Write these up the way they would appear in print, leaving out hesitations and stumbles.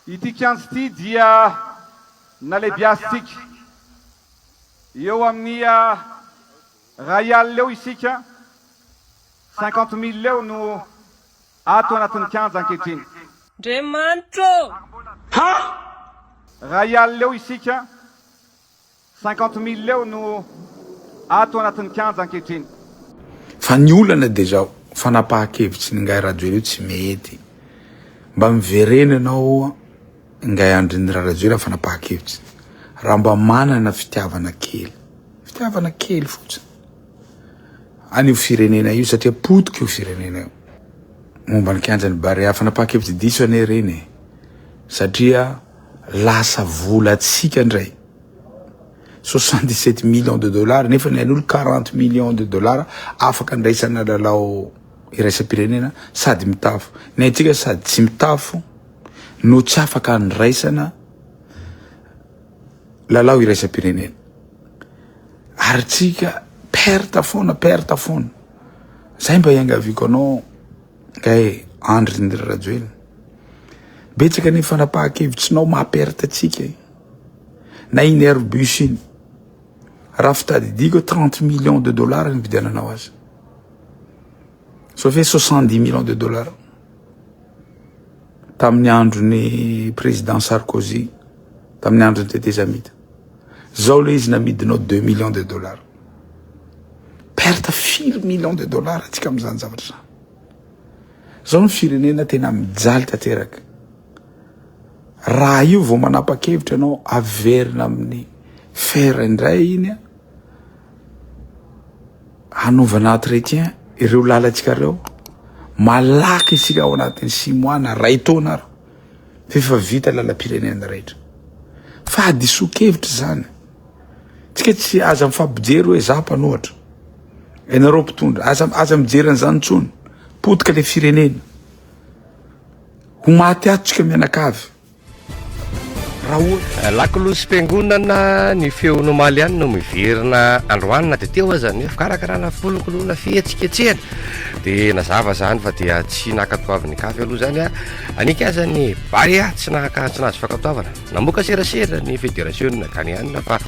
Ity kianja ity dia nalebiazintsika. Eo amin'ny iray alina eo isika, 50 000 eo no ato anatin'ny kianja ankehitriny. Ndriamanitra ô! 1 alina eo isika, 50 000 eo no ato anatin'ny kianja ankehitriny. Fa ny olana dia zao, fanapahan-kevitry ny Ingahy Rajoelina io tsy mety. Mba miverena ianao Ingahy Andry Rajoelina fanapahan-kevitra. Raha mba manana fitiavana kely, fitiavana kely fotsiny an'io firenena io satria potika io firenena io. Momba ny kianjan'ny Barea, fanapahan-kevitra diso anie ireny e. Satria lasa volantsika indray. 77 millions de dollars nefa ny an'olo 40 millions de dollars afaka andraisana lalao iraisam-pirenena sady mitafo. Ny antsika sady tsy mitafo no tsy afaka andraisana lalao iraisam-pirenena. Ary tsika perte foana, perte foana. Zay mba iangaviako anao kay Andry Rajoelina. Betsaka ny fanapahan-kevitrinao maha perte antsika e. Na iny Airbus iny. Raha fitadidiako 30 millions de dollars ny vidiananao azy. Sauf hoe 70 millions de dollars. Tamin'ny andron'ny président Sarkozy, tamin'ny andron'ny tetezamita. Zao le izy namidinao 2 millions de dollars. Perte firy millions de dollars atsika amin'izany zavatra zany. Zao ny firenena tena mijaly tanteraka. Raha io vao manapa-kevitra ianao averina amin'ny fer indray iny a, hanaovana entretien ireo lalantsika ireo, malaky isika ao anatin'ny six mois na ray taona ary fa efa vita lalam-pirenena rehetra. Fahadisoan-kevitra izany. Tsika tsy aza mifampijery hoe za mpanohatra, ianareo mpitondra, aza aza mijery an'izany intsony. Potika le firenena. Ho maty ato tsika mianakavy. Raha ohatra. Lakolosim-piangonana ny feon'ny omaly ihany no miverina androany na dia teo aza ny fikarakarana fikolokoloana fihetsiketsehana dia nazava izany fa dia tsy nankatoavin'ny caf aloha izany a anike aza ny Barea tsy naka tsy nahazo fankatoavana namoaka serasera ny federasiona Ghanéana fa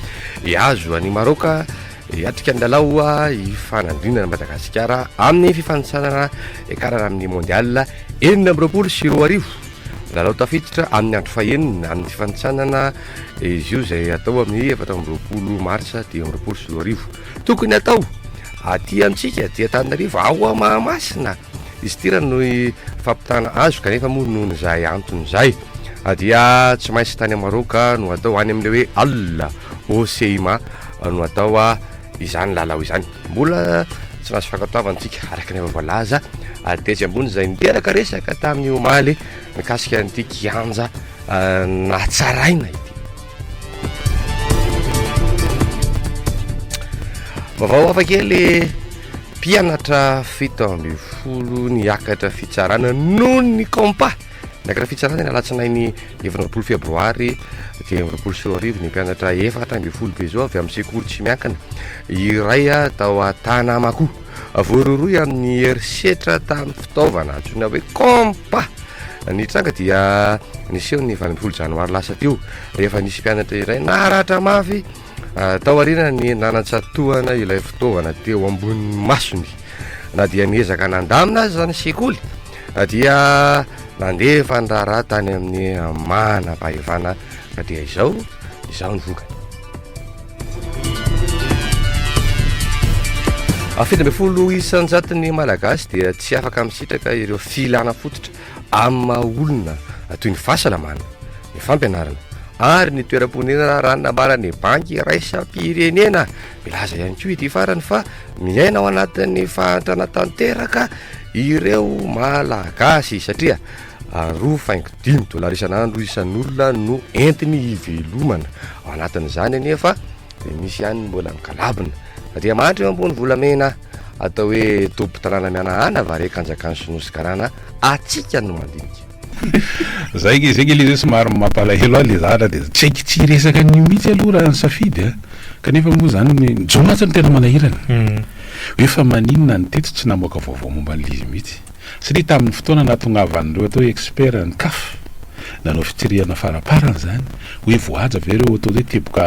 hihazo an'i Maroka Hiatrika ny lalao hifanandrinana Madagasikara amin'ny fifanintsanana hiakarana amin'ny Mondial 2026. Lalao tafiditra amin'ny andro fahenina amin'ny fifanintsanana izy io izay hatao amin'ny 24 marsa 2025. Tokony hatao aty amintsika aty Antananarivo ao Mahamasina izy ity raha ny fampitana azo kanefa moa noho ny izay antony izay dia tsy maintsy tany Maroc no atao any amin'ilay hoe Al Hoceima no atao izany lalao izany. Mbola tsy nahazo fankatoavana isika araka ny efa voalaza tetsy ambony izay niteraka resaka tamin'ny omaly mikasika an'ity kianja natsaraina ity. Vaovao hafa kely mpianatra 17 niakatra fitsarana noho ny compas. Niakatra fitsarana ny alatsinainy 24 febroary 2025 ny mpianatra 14 be izao avy amin'ny sekoly tsy miankina iray tao Tanamakoa. Voarohirohy amin'ny herisetra tamin'ny fitaovana antsoina hoe compas. Ny tranga dia niseho ny 18 janoary lasa teo rehefa nisy mpianatra iray naratra mafy Tao aorianan'ny nanatsatohana ilay fitaovana teo ambonin'ny masony, na dia niezaka nandamina aza ny sekoly, dia nandefa ny raharaha tany amin'ny manam-pahefana ka dia izao izao ny vokany. 17% Malagasy dia tsy afaka misitraka ireo filana fototra amin'ny maha olona toy ny fahasalamana, ny fampianarana ary ny toeram-ponenana raha ny nambaran'ny Banky iraisam-pirenena. Milaza ihany koa ity farany fa miaina ao anatin'ny fahantrana tanteraka ireo Malagasy satria 2,5 dolara isan'andro isan'olona no entiny hivelomana. Ao anatin'izany anefa dia misy ihany ny mbola migalabona. Dia mandry eo ambony volamena atao hoe tompon-tanàna mihanahana va re kanjakan'ny sinoa sy karana atsika no mandinika. Zay nge zay nge le izy hoe somary mampalahelo ahy le zavatra de tsy haiko tsy hiresaka an'io mihitsy aloha raha ny safidy a! Kanefa moa zany ny Joe mantsy no tena manahirana hoe fa maninona ny teto tsy namoaka vaovao momba an'le izy mihitsy satria tamin'ny fotoana nahatongavan'ireo atao hoe expert ny caf. Nanao fitsirihana faraparany izany hoe voahaja ve ireo atao hoe teboka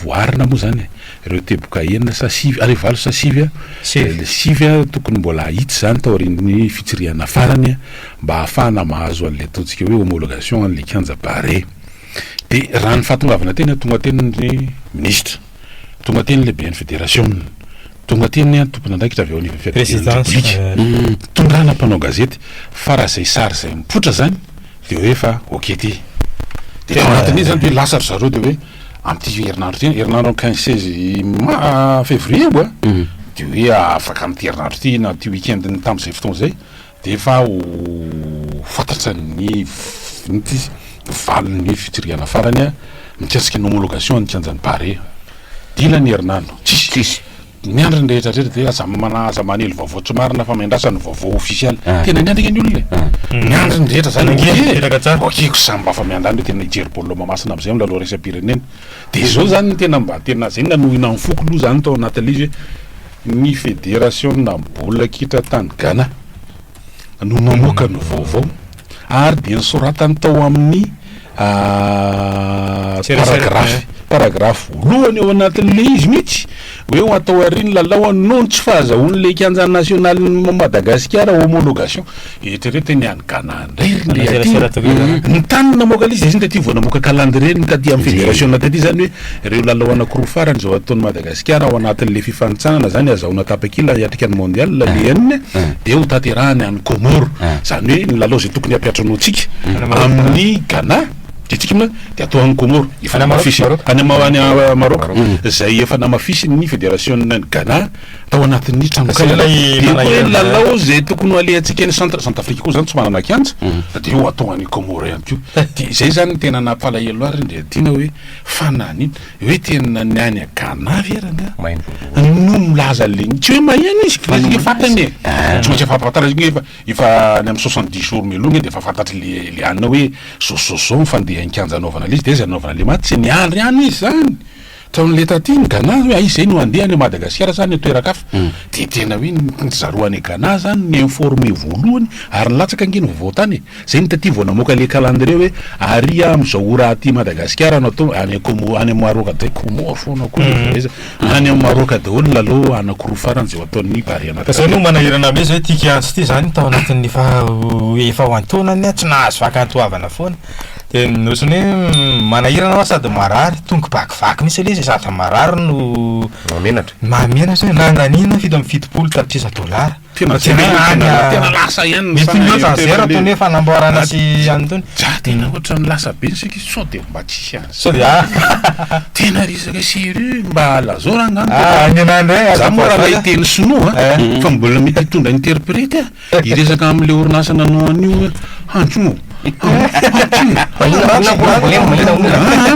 voarina moa izany e, ireo teboka enina sa sivy, ary valo sa sivy a, sivy a, tokony mbola hahitsy izany taorian'ny fitsirihana farany a, mba hahafahana mahazo an'ilay ataontsika hoe homologation an'ilay kianja Barea. Dia raha ny fahatongavana teny, tonga teny ny minisitra, tonga teny ny lehiben'ny federasiona, tonga teny ny tompon'andraikitra avy eo anivon'ny fiadidian'ny Repoblika, tondrana mpanao gazety, fa raha izay sary izay mipoitra izany dia hoe efa ok ity. Dia tao anatin'iny izany dia hoe lasa ry zareo dia hoe amin'ity herinandro ity, herinandro amin'ny quinze seize ma- février io an, dia hoe afaka amin'ity herinandro ity na ity week-end-n'ny tamin'izay fotoana izay Dia efa ho fantatra ny inty valin'ny fitsirihana farany mikasika ny homologation ny kianjan'i Barea. Dila ny herinandro, tsisy. Tsisy. Niandry ny rehetra rehetra dia aza mana aza manely vaovao tsy marina fa miandrasa ny vaovao ofisialy. Tena niandry ange ny olona e. Niandry ny rehetra zany. Nangiana, nipetraka tsara. Ok ko samy mba afa miandany hoe tena hijery baolina Mahamasina amizay amin'ny lalao iraisam-pirenena. Dia izao zany ny tena mba tena zay no nanohina ny foko aloha zany tao anatin'ilay izy hoe Ny federasiona baolina kitra tany Ghana no namoaka ny vaovao ary dia nosoratany tao amin'ny paragrafy paragrafy voalohany ao anatin'ilay izy mihitsy hoe ho atao aorian'ny lalao noho ny tsy fahazahoan'ilay kianja nasionalin'i Madagasikara homologation. Eritrereto ny any Ghana indray ry le aty. Ny tany namoaka ilay izy, izy taty vao namoaka calendrier ny taty amin'ny federasiona taty izany hoe ireo lalao anankiroa farany izao ataon'i Madagasikara ao anatin'ilay fifanintsanana izany azahoana tapakila hiatrika ny mondial le enina dia ho tanterahany any Comores. Izany hoe ny lalao izay tokony hampiantranoantsika amin'ny Ghana dia tsika moa dia atao any Comores. Efa namafisiny any Maroc izay efa namafisin'ny federasiona ny Ghana tao anatin'ny tranonkala. Dia koa hoe lalao izay tokony ho alehantsika any Centre, Centrafrique koa izany tsy manana kianja, dia ho atao any Comores ihany koa. Dia izay izany no tena nampalahelo ahy ry Ndriatiana hoe fa naninona? Hoe tena ny any Ghana ve rangahy no milaza an'ilay, tsy hoe maheno izy fa efa fantany e! Tsy maintsy efa ampahafantarina efa efa any amin'ny 70 jours mialoha anie dia efa fantatry le le anona hoe zao sy zao sy zao ny fandehan'ny kianja anaovana ilay izy dia aiza anaovana ilay match, tsy niandry ihany izy izany. Hatramin'ilay taty ny Ghana hoe aiza izay no handeha any Madagasikara sa any an-toeran-kafa dia tena hoe ny zareo any Ghana zany no informer voalohany ary nilatsaka ange ny vaovao tany e! Zay ny taty vao namoaka ilay calendrier hoe ary amin'izao ora aty Madagasikara no atao any Comores any Maroc dai Comores foana koa no aiza any Maroc daholo ny lalao anankiroa farany izay ho ataon'ny Barea Ka zay no manahirana be zay ity kianja ity zany tao anatin'ny efa efa ho an-taonany tsy nahazo fakan-toavana foana. Dia ohatran'ny hoe manahirana hoa sady marary, tongo-bakivaky mihitsy ilay izy e, sady marary no Mahamenatra. Mahamenatra e, nandaniana 77 tapitrisa dolara. Tena Tena tena any tena tena lasa ihany ny Mety saina mihoatra eo ny zéro tena ataony hoe fanamboarana sy an'itony. Za tena ohatran'ny lasa be ny saiko sao dia mba tsisy an'izany. Sao dia ah. Tena resaka sérieux mba lazao rangah ny Ah, tena. ny anah indray Za aza moa raha voazaka. hiteny sinoa fa mbola mety hitondra interprète ah. Hiresaka amin'ilay orinasa nanao an'io hoe Hancho,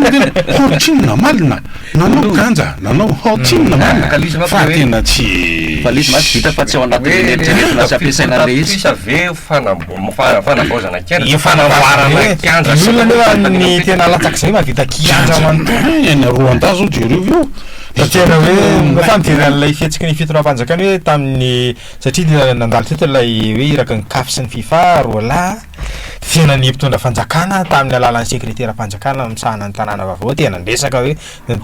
Hancho, namalina, nanao ganja, nanao haotsinona malina, fa tena tsy. Fa ilay izy mantsy vita fa tsy ao anatin'ny eritreretina sy ampiasaina an'ilay izy. Sa ve fanavaozana kianja? Io fanamboarana kianja. Ny olona nefa ny tena latsak'izay mahavita kianja manontolo. Any Rwanda zao jereo io. Fa tena hoe fa mijery an'ilay fihetsiky ny fitondram-panjakana hoe tamin'ny Satria dia nandalo teto ilay hoe iraky ny Caf sy ny Fifa roalahy, fihaonan'ny mpitondra fanjakana tamin'ny alalan'ny sekreteram-panjakana misahana ny tanàna vaovao dia nandresaka hoe,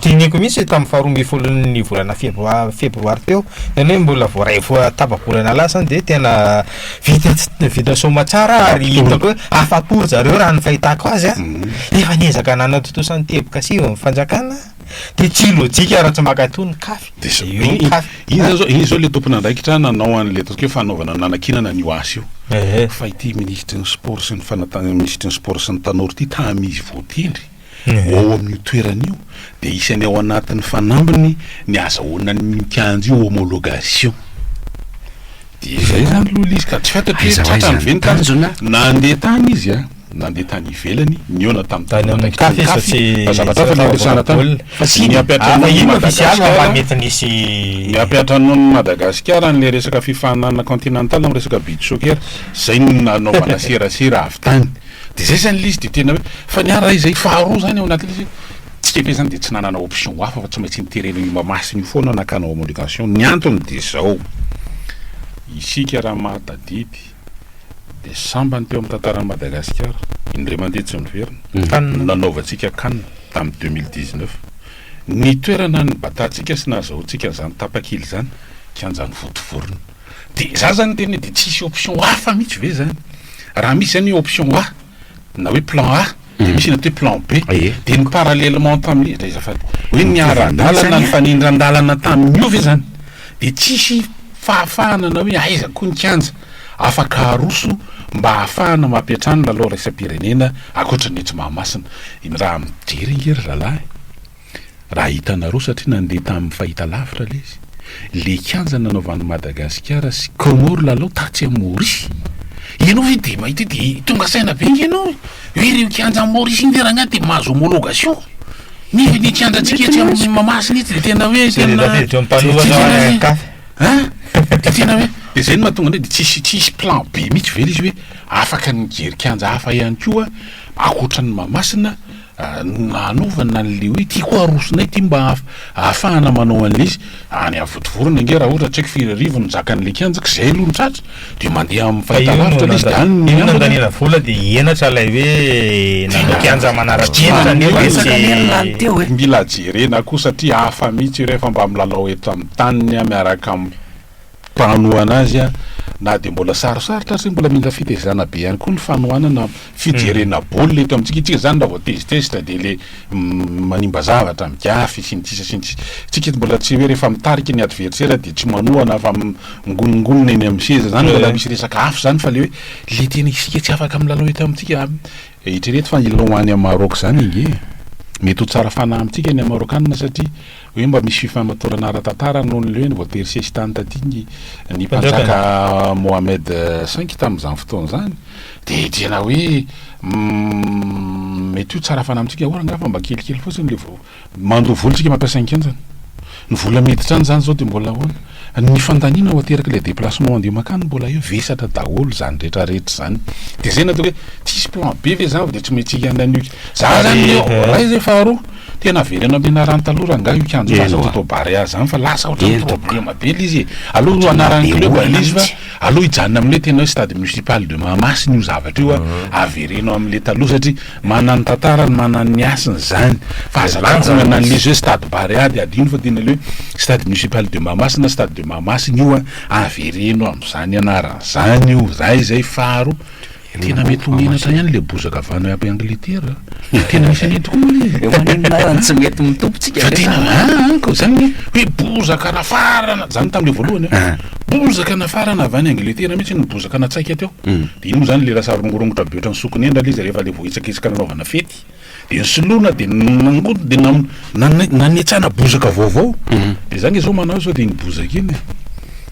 teneniko mihitsy tamin'ny faharoa ambin'ny folon'ny volana febroary febroary teo, izany hoe mbola vao iray voa tapa-bolana lasa izany dia tena vita ts- vita soamatsara ary hitako hoe afa-po ry zareo raha ny fahitako azy an, efa niezaka nanatontosa ny teboka sivy ny fanjakana. Dia tsy lojika raha tsy mankatò ny caf. Dia zao, Io ny caf. iny zany zao, iny zao le tompon'andraikitra nanao an'le ataontsika hoe fanaovana nanakinana an'io asa io. Ehe. Fa ity minisitry ny sport sy ny fanata- minisitry ny sport sy ny tanora ity tamin'izy voatendry ho ao amin'io toerana io dia isan'ny ao anatin'ny fanambiny ny azahoana an'io kianja io homologation. Dia izay zany aloha ilay izy ka tsy fantatro hoe Aiza ho aiza tratrany ve ny ny tanjona? tanjona? Nandeha tany izy a. Nandeha tany ivelany, nihaona tamin'ny Tany amin'ny tompon'andraikitry ny caf izy fa caf, tsy fa zavatra hafa tsy no niresahana tany. baolina. Fa tsy Ny iny. Ah, fa hampiantranoan'i iny ofisialy fa mba Madagasikara, mety nisy ny hampiantranoan'i Madagasikara an'ilay resaka fifaninanana continental amin'ny resaka beach soccer, izay no nanaovana serasera avy tany. Dia izay izany ilay izy dia tena hoe, fa ny ahy raha izay faharoa izany ao anatin'ilay izy, tsika ve izany dia tsy nanana option hafa fa tsy maintsy niterena io Mahamasina io foana nakana homologation. Ny antony dia izao, isika raha mahatadidy. Dia sambany teo amin'ny tantaran'i Madagasikara, indray mandeha tsy miverina, no nanaovantsika can tamin'ny 2019. Ny toerana nibatantsika sy nahazahoantsika an'izany tapakila izany, kianjan'i Vontovorona. Dia za zany niteny hoe dia tsisy option hafa mihitsy ve zany? Raha misy zany hoe option A na hoe plan A, dia misy ny atao hoe plan B. Dia ny parallèlement tamin'ny, ndray azafady, hoe niara-dalana, nifanindran-dalana tamin'io ve zany? Dia tsisy fahafahana na hoe aiza koa ny kianja afaka aroso mba hahafahana mampiantrano lalao iraisam-pirenena ankoatra ny etsy Mahamasina. Raha mijery ange ry zalahy, raha hitanareo satria nandeha tamin'ny fahitalavitra ilay izy, ilay kianja nanaovan'i Madagasikara sy Comores lalao tatsy amin'i Maurice, ianao ve dia mahita hoe dia tonga saina be ange ianao e, hoe ireo kianja any Maurice iny ve rangahy dia mahazo homologation? Nefa ny kianjantsika etsy amin'ny Mahamasina etsy dia tena hoe tena Hein? Dia tena hoe, dia zay no mahatonga anay dia tsisy tsisy plan B mihitsy ve le izy hoe afaka ny mijery kianja hafa ihany koa ankoatra an'i Mahamasina nanaovana an'le hoe ty koa arosonay ty mba ahafahana manao an'le izy any Vontovorona ange raha ohatra tsy haiko firy arivo no zakan'le kianja ka zay aloha no tratra dia mandeha amin'ny fahitalavitra le izy dia any ny Io no nandaniana vola dia henatra ilay hoe nanao kianja manara-penitra nefa tsy Mila jerena koa satria hafa mihitsy io rehefa mba milalao eto amin'ny taniny miaraka amin'ny mpanohana azy na dia mbola sarosarotra ary satria mbola mila fitaizana be ihany koa ny fanohanana fijerena baolina eto amintsika. Isika izany raha vao tezitezitra dia le manimba zavatra, migafy sy ny sisa sy ny sisa. Isika eto mbola tsy hoe rehefa mitarika ny adversaire dia tsy manohana fa mingonongonona eny amin'ny seza. Izany mbola misy resaka hafa izany fa le hoe le tena isika tsy afaka milalao eto amintsika. Eritrereto fa hilalao any Maroc izany ange e. Mety ho tsara fanahy amintsika ny Marokanina satria hoe mba misy fifamatorana ara-tantara noho ny hoe voatery sesitany taty ny ny mpanjaka Mohammed V tamin'izany fotoana izany. Dia tena hoe mety ho tsara fanahy amintsika ahoana angaha fa mba kelikely fotsiny le vo mandoa vola tsika mampiasa ny kianjany. Ny vola miditra any izany izao dia mbola ahoana? Ny fandaniana ho aterak'ilay déplacement andeha mankany mbola eo, vesatra daholo izany rehetra rehetra izany. Dia izay no ataoko hoe tsisy plan B ve izany fa dia tsy maintsy hiaina an'io. Za zany iray izay faharoa, tena avereno amin'ny anarany taloha rangahy io kianja io fa aza atao tao Barea izany fa lasa ohatran'ny problème be ilay izy e. Aleo ho anaran'ny club ilay izy fa aleo hijanona amin'ilay tena hoe stade municipal de Mahamasina io zavatra io a, avereno amin'ilay taloha satria manana ny tantarany, manana ny hasiny izany fa aza takonana an'ilay izy hoe stade Barea dia adino fa tena ilay hoe stade municipal de Mahamasina, stade de Mahamasina io a, avereno amin'izany anarany izany io, zay izay faharoa. Tena mety ho menatra ihany le bozaka avy any aby Angletera. Tena misy an'iny tokoa moa le izy. Eo maninona ary tsy mety mitompo tsika Fa tena an ko zany hoe bozaka nafarana, zany tamle voalohany an. Bozaka nafarana avy any Angletera mihitsy ny bozaka natsaika teo. De iny moa zany le lasa rongorongotra be ohatran'ny sokon'endra le izy rehefa le voahitsakitsaka nanaovana fety. De nisoloana de nangoty de nanetsana bozaka vaovao. De za nge zao manao sao de iny bozaka iny e.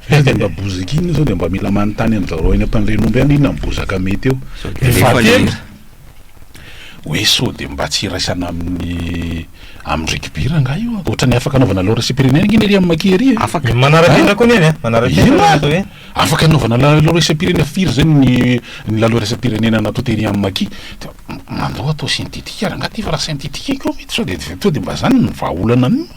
Sao de mba bozaka iny sao de mba mila manontany an-dry zareo eny Ampandrianomby any inona ny bozaka mety eo. De fahatelo, hoe sao de mba tsy iraisana amin'ny amin'ny rugby rangahy io a. Ohatran'ny afaka anaovana lalao iraisam-pirenena ange ny ery amin'ny Maki ery e. Afaka. Manara-penitra koa ny eny a, manara-penitra ny atao hoe. Afaka anaovana lalao iraisam-pirenena firy zay ny ny lalao iraisam-pirenena natao tery amin'ny Maki. De mandao atao synthétique rangahy ty fa raha synthétique koa mety sao de tonga de mba zany ny vahaolana amin'io.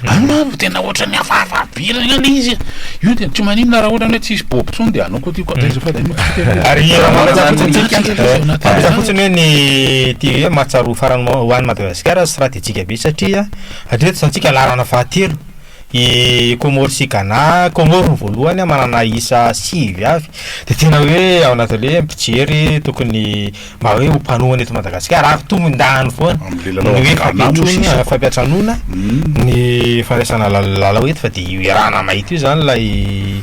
Any ma tena ohatran'ny hafahafa be reny le izy e. Io de tsy maninona raha ohatra hoe tsisy bob intsony de anao koa ty koa azafady moa tsy tena Ary mampiasa fotsiny mampiasa fotsiny hoe ny ty hoe mahatsiaro farany ho an'i Madagasikara stratejika be satria hatreto izany tsika laharana fahatelo I Comores sy Ghana, Comores no voalohany manana isa 9 avy, dia tena hoe ao anatin'ilay hoe mpijery tokony mba hoe ho mpanohana eto Madagasikara ary tombondahiny foana Amin'ilay lalao ny hoe avy Ghana moa sisa. fampiantranoana ny fandraisana lalao eto fa dia io iarahana mahita io izany ilay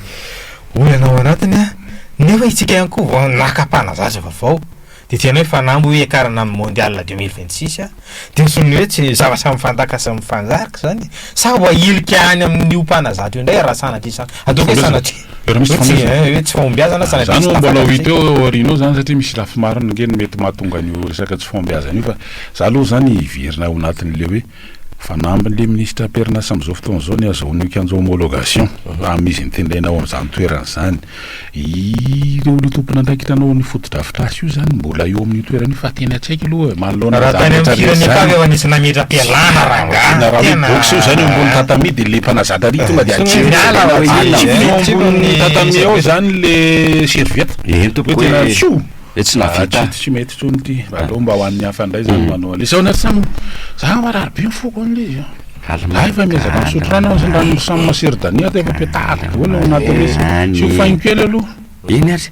olana ao anatiny an, nefa isika ihany koa vao naka mpanazaza vaovao. Dia tena hoe fanamby hoe hiakarana amin'ny mondial 2026 a! Dia ohatran'ny hoe tsy zavatra mifandaka sy mifangarika izany e! Sa ho ahilika any amin'io mpanazatra io indray raha sanatria sa ataoko hoe sanatria Hoe misy hoe tsy fahombiazana. hoe tsy fahombiazana sanatria Zany tsy mbola ho tafakatra hita eo aoriana eo zany satria misy lafy maro ange no mety mahatonga an'io resaka tsy fahombiazana io fa za aloha zany hiverina ao anatin'le hoe. Fanambin'le minisitra am-perinasa amin'izao fotoana izao ny hazahoan'io kianja homologation amin'izy notendrena ao amin'izany toerana izany. Ireo olona tompon'andraikitra hanao an'io fotodrafitrasa io izany mbola eo amin'io toerana io fa tena tsy haiko aloha e, manoloana Raha an'izany tany amin'ny rehetra rehetra firenena izany. efa nisy nametra-pialana rangahy, Tena raha hoe tena boxe io izany eo ambony tatami dia le mpanazatra ary tonga dia Tonga atsipy miala ao izy. atsipy eo Atsipy ambony ny tatami eo serviette. izany le serviette. Eny tompoko Hoe tena hoe tsioa. hoe tsy nahavita. Ah, tsy mety intsony ity. Aleo mba ho an'ny hafa indray zany manao an'ilay. Izao anaty samy za marary be ny foko an'ilay izy. Za efa miezaka misotro rano aho, rano samy masera dania efa petahako daholo ao anatin'ilay izy. Tsy ho faingo kely aloha. Eny ary.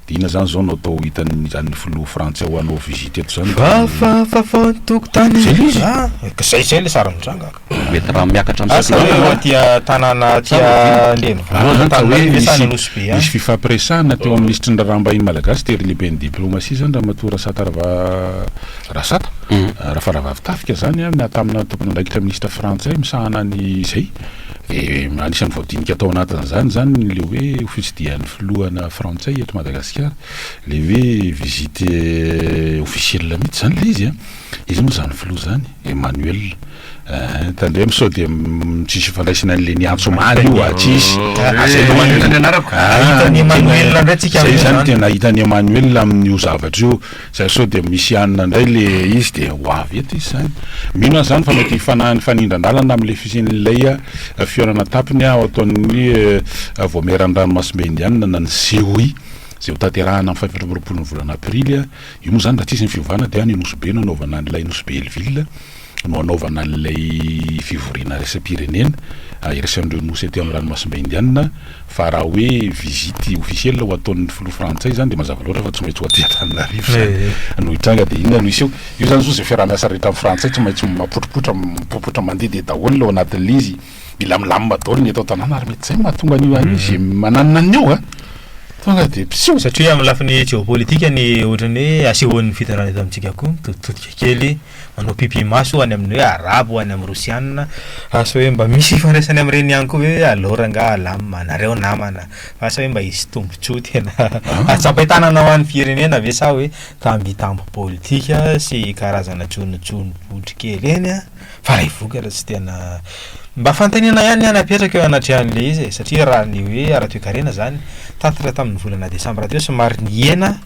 Dia inona zany zao no atao hitan'izany filoha frantsay ho hanao visite eto zany? Fafafafa ny tokotany. Zay le izy. Ah, zay zay le sary mitranga. Mety raha miakatra amin'ny Asa hoe satroka. aty tanàna aty Aloha zany ka hoe Antananarivo ve sa any nisy Nosy Be any? nisy fifampiresahana teo amin'ny minisitry ny raharaham-bahiny malagasy tery lehiben'ny diplomasia zany Ramatoa Rasata Rava Rasata Rafaravavitafika zany an na tamina tompon'andraikitra minisitra frantsay misahana ny izay de anisan'ny voadinika tao anatin'izany zany le hoe ho fitsidihan'ny filohana frantsay eto Madagasikara le hoe visite officielle mihitsy zany le izy an izy moa zany filoha zany Emmanuel eh, tandremo sao dia tsisy ifandraisana an'le niantso omaly io ah, tsisy. Ah, zay no Emmanuel ny anarako. Ah, Hita an'i Emmanuel tena- indray tsika zay amin'io zany zany. tena hita an'i Emmanuel amin'io zavatra io. Zay sao dia misy hanina indray le izy dia ho avy eto izy zany. Mino aho zany fa mety hifana- hifanindran-dalana amin'le fisian'ilay ah, fihaonana tapiny ah, ao ataon'ny eh, Vaomieran'ny Ranomasimbe Indianina na ny COI izay ho tanterahana amin'ny faha 24 ny volana aprily ah. Io moa zany raha tsisy ny fiovana dia any Nosy Be no anaovana an'ilay Nosy Be Hellville no anaovana an'ilay fivoriana iraisam-pirenena iraisan'ireo nosy aty amin'ny ranomasimbe Indianina fa raha hoe visite officielle ho ataon'ny filoha frantsay zany dia mazava loatra fa tsy maintsy ho aty Antananarivo zany no hitranga dia inona no hiseho? Io zany zao izay fiaraha-miasa rehetra amin'ny frantsay tsy maintsy mapotripotra mipopotra mandehandeha daholo ao anatin'ilay izy. Mila milamina daholo ny eto an-tanàna ary mety izay no mahatonga an'io any izy mananona an'io a! Tonga dia psiu! Satria amin'ny lafiny jeopolitika ny ohatran'ny hoe asehon'ny fitondrana eto amintsika koa mitoditodika kely manao pipi maso any amin'ny hoe arabo any amin'ny rosiana asa hoe mba misy ifandraisany amin'ireny ihany koa ve hoe aleo rangaha alamina nareo namana asa hoe mba hisy tombotsoa tena hatsapain-tanana ho an'ny firenena ve sa hoe tambitamby politika sy karazana jonojono botry kely eny a! Fa ilay vokatra tsy tena mba fanontaniana ihany ny ahy napetraka eo anatrehan'ilay izy e, satria raha ny hoe ara-toekarena izany, tatitra tamin'ny volana desambra teo somary nihena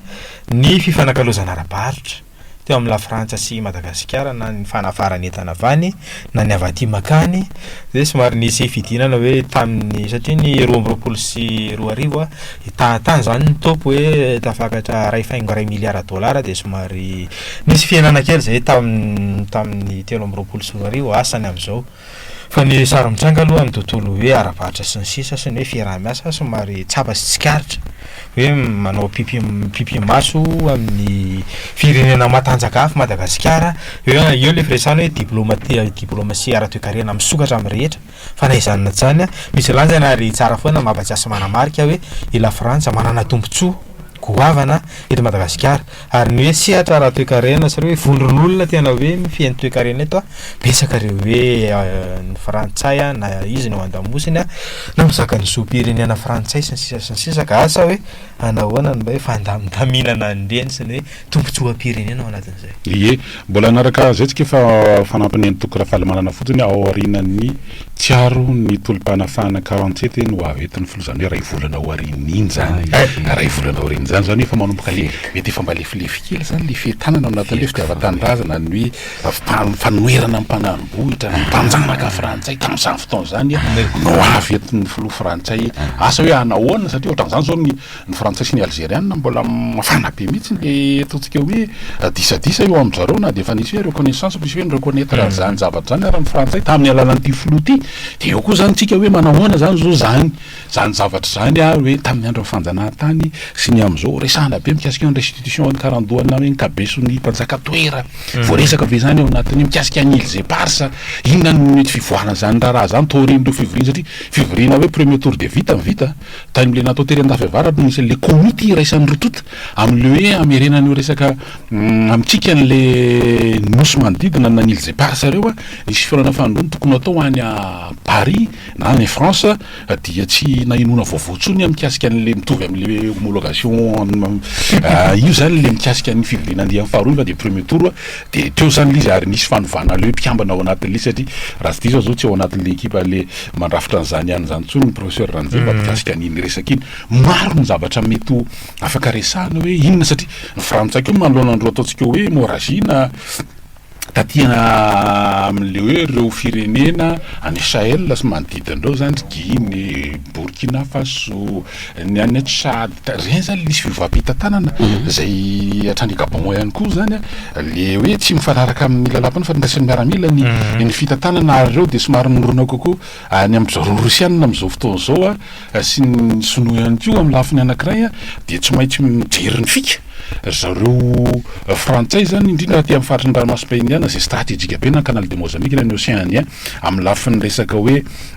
ny fifanakalozana ara-barotra teo amin'i Lafrantsa sy i Madagasikara na ny fanafaran'entana avy any na ny avy aty mankany, dia somary nisy fidinana hoe tamin'ny satria ny 2022 tany izany ny top hoe tafakatra iray faingo iray miliara dolara dia somary Nisy fihenana kely izay tamin'ny tamin'ny 2023, asa ny amin'izao. Fa ny sary mitranga aloha amin'ny tontolo hoe ara-barotra sy ny sisa sy ny hoe fiaraha-miasa somary tsapa sy tsikaritra hoe manao pipi pipi maso amin'ny firenena matanjaka hafa Madagasikara. Eo eo ilay firesahana hoe diplomati- diplomasia ara-toekarena misokatra amin'ny rehetra. Fa na izany na tsy izany, misy lanjany ary tsara foana mampatsiahy sy manamarika hoe i Lafrantsa manana tombontsoa goavana eto Madagasikara. Ary ny hoe sehatra ara-toekarena sy ireo hoe vondron'olona tena hoe mifehy ny toekarena eto, betsaka ireo hoe ny frantsay na izy no ao an-damosiny na mizaka ny zom-pirenena frantsay sy ny sisa sy ny sisa ka asa hoe anahoana ny mba hoe fandamindaminana an'ireny sy ny hoe tombontsoam-pirenena ao anatin'izay. Ie, mbola hanaraka izay tsika fa fanampiny an'i Toky Rafalimanana fotsiny ao aorianan'ny Tsiaro ny tolom-panafahana 47 no ho avy eto ny filoha, izany hoe iray volana aorian'iny izany, iray volana aorian'izany izany efa manomboka le mety efa mba lefilefy kely izany le fientanana ao anatin'le fitiavan-tanindrazana, ny hoe fanoherana ny mpanani-bohitra, ny mpanjanaka frantsay tamin'izany fotoana izany no avy eto ny filoha frantsay, asa hoe hanahoana satria ohatran'izany izao ny Ny frantsay sy ny alzeriana mbola mafana be mihitsy le ataontsika hoe disadisa eo amin-dry zareo na dia efa nisy hoe reconnaissance misy hoe ni-reconnaitre an'izany zavatra izany ary ny frantsay tamin'ny alalan'ity filoha ity. Dia eo koa izany tsika hoe manahoana izany izao izany izany zavatra izany ary hoe tamin'ny andron'ny fanjanahantany sy ny amin'izao resahana be mikasika ny restitution an'i Karandoha na hoe ny kabeson'ny mpanjaka Toera. Voaresaka ve izany ao anatin'ny mikasika ny îles éparses? Inona no mety fivoaran'izany raharaha izany taorian'ireo fivoriana satria fivoriana hoe premier tour dia vita ny vita. Tany amin'ilay natao tery Andafy Avaratra no nisy an'ilay komity iraisan'ny roa tonta amin'ilay hoe hamerenana io resaka amintsika an'ilay nosy manodidina na ny îles éparses ireo. Nisy fihaonana fanindroany tokony hatao any Paris na any France dia tsy nahenoana vaovao intsony mikasika an'ilay mitovy amin'ilay homologation. bon io zany le mikasika ny fivoriana andiany faharoa fa de premier tour de teo zany le izy ary nisy fanovana le hoe mpikambana ao anatin'le satria raha tsy diso aho zao tsy ao anatin'le ekipa le mandrafitra an'izany ihany zany intsony ny professeur Ranjeva mikasika an'iny resaka iny. Maro ny zavatra mety ho afaka resahana hoe inona satria ny frantsay koa manoloana an'ireo ataontsika hoe hémorragie na taty amin'le hoe ireo firenena any Sahel sy manodidina ireo zany ry Guinée, Burkina Faso, ny any Tchad, ireny zany nisy fiovam-pitantanana zay hatrany Gabon ihany koa zany le hoe tsy mifanaraka amin'ny lalàmpanorenana fa ndraisan'ny miaramila ny ny fitantanana ary ireo dia somary mirona kokoa any amin-dry zareo Rosiana amin'izao fotoana izao sy ny sinoa ihany koa amin'ny lafiny anankiray dia tsy maintsy mijery ny fika ry zareo frantsay izany indrindra aty amin'ny faritry ny ranomasimbe indiana izay stratejika be na ny canal de Mozambique na ny océan indien amin'ny lafiny resaka hoe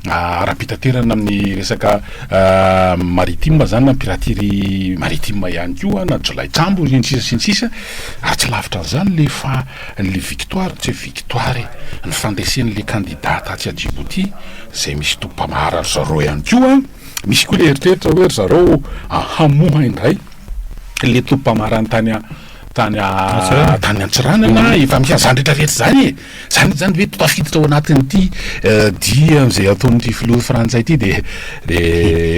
ara-pitaterana amin'ny resaka maritime izany na piraterie maritime ihany koa na jiolahin-tsambo sy ny sisa sy ny sisa ary tsy lavitra an'izany le fa le victoire tsy hoe victoire e ny fandresen'le candidat tatsy à Djibouti izay misy tompam-pamahara ry zareo ihany koa, misy koa le eritreritra hoe ry zareo hamoha indray le tompam-pamarany tany tany tany Antsiranana, efa misy an'izany rehetra rehetra izany e, zany zany ve tafiditra ao anatin'ity dia amin'izay ataon'ity filoha frantsay ity de de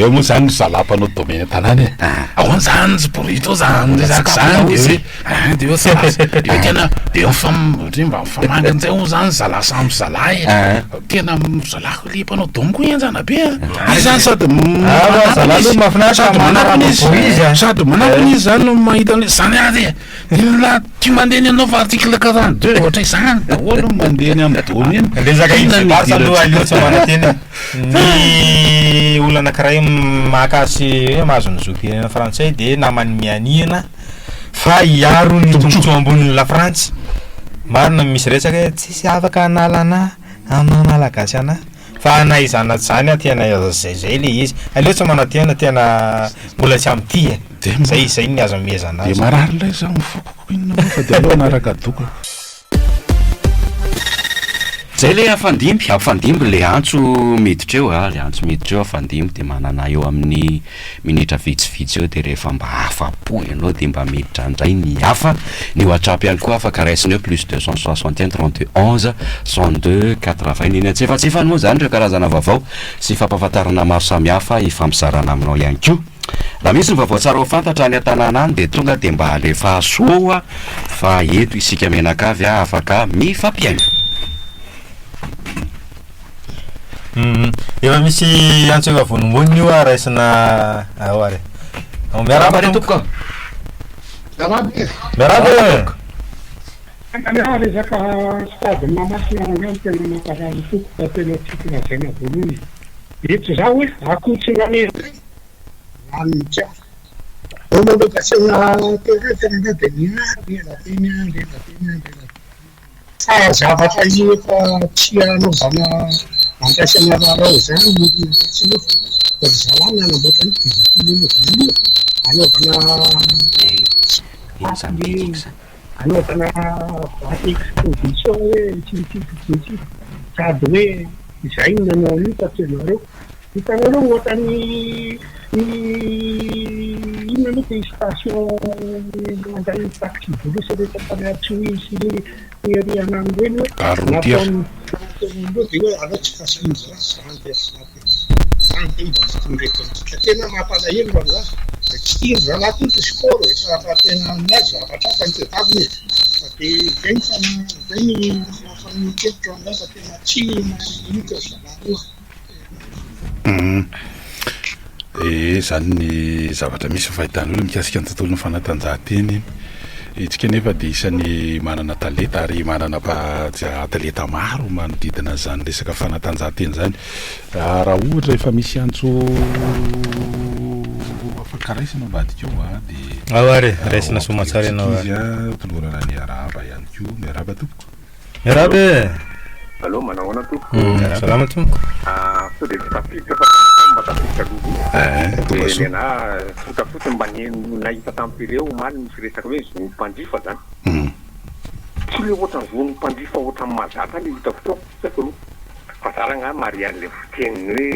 eo moa zany ry zalahy mpanao domaine an-tanàna e, ahoana zany ry burrito zany resaka zany de hoe Ein de eo zalahy de tena de mifam- ohatry hoe mba mifamangy am'zay hono zany zalahy samy zalahy e, tena zalahy koa le mpanao dôme koa henjana be a, izy zany sady zalahy aloha mahafinaritra sady manaraka manampina izy, be izy a. sady manampina izy zany no mahita an'le zany ary e, iny lahy ty mandeha ny anao fa article 42 ohatra izany daholo no mandeha ny amin'ny dôme iny. Resaka Inona Yves no Barsa aloha idirantsika? aleo tsy manantena e. Ny olona anankiray mahakasy hoe mahazo ny zom-pirenena frantsay de naman'ny mianiana fa hiaro ny tombotsoa ambonin'ny Lafrantsa. Marina misy resaka hoe tsisy afaka hanala anah amin'ny maha malagasy anah fa na izany na tsy izany an tena zay zay le izy. Aleo tsy manantena tena mbola tsy amin'ity e. Zay zay ny azo amehezana Dia azy. marary indray izaho ny foko ko inona moa fa dia aleo hanaraka doka. Zay le afandimby, afandimby le antso miditra eo a, le antso miditra eo afandimby de manana eo amin'ny minitra vitsivitsy eo de rehefa mba afa-po ianao de mba miditra indray ny hafa, ny WhatsApp ihany koa afaka raisina eo plus 261 32 11 102 80, eny antsefatsefany moa zany ireo karazana vaovao sy fampahafantarana maro samihafa ifampizarana aminao ihany koa. Raha misy ny vaovao tsara ho fantatra any an-tanàna any dia tonga dia mba alefaso eo fa eto isika mianakavy afaka mifampihaino. Efa misy antso efa vonombonona io a, raisina ao ary. Ao, Miarahaba Miarahaba tompoko. tompoko. Miarahaba e. Miarahaba e. Tena resaka stade Mahamasina rangahy no tena mampalahelo foko fa tena tiako lazaina voalohany e. Eto za hoe akoho tsy nanery rano mitsara. Vao manomboka asiana terrain ty rangahy dia miary ela be miandry ela be miandry ela be. Fa zavatra io efa tsy hanaovana andraisana lalao izany no andraisana eo fa ry zalahy nanamboatra an'io dia izay tiany hanaovana an'io e. Hanaovana hanaovana boite exposition hoe tsy ity tsy ity sady hoe izay no nanao an'io fa tsy ianareo. Hitanareo ohatran'ny ny inona moa ty station mandray taxi brousse rehetra tany Antsohihy sy ny ery anany ireny hoe Gare routière. nataony nataon'ireo dia hoe aleo tsy kasain'ny zalahy zany dia zany dia zany dia mba tsy tonga eto amintsika. Tena mampalahelo rangahy. Tsy tian-dry zalahy koa ny sport e, fa raha tena ny azy zavatra hafa no tadiaviny e. Fa dia izay ny fana- izay ny fanehoan-kevitro rangahy fa tena tsy mahay mihitsy ry zalahy ireo. Ee, izany ny zavatra misy ny fahitan'ny olona mikasika ny tontolon'ny fanatanjahantena iny. Isika anefa dia isan'ny manana talenta ary manana atleta maro manodidina an'izany resaka fanatanjahantena izany. Raha ohatra efa misy antso afaka raisina ambadika ao dia Ao ary e, raisina soamatsara ianao ary. Izy a, tolorana ny arahaba ihany koa. Miarahaba tompoko. Miarahaba e! Allo, manao ahoana tompoko? Salama tompoko. Ah, sao dia tsy tafiditra fa tampotampoka mba tafiditra aloha. Eh, tonga Dia soa. ny anà tsotra fotsiny mba neno nahita tamin'ny télé omaly nisy resaka hoe zon'ny mpanjifa zany. Tsy le ohatran'ny zon'ny mpanjifa ohatran'ny mahazatra le hitako teo, tsy haiko aloha. Fa zara angaha mahare an'ilay fiteniny hoe.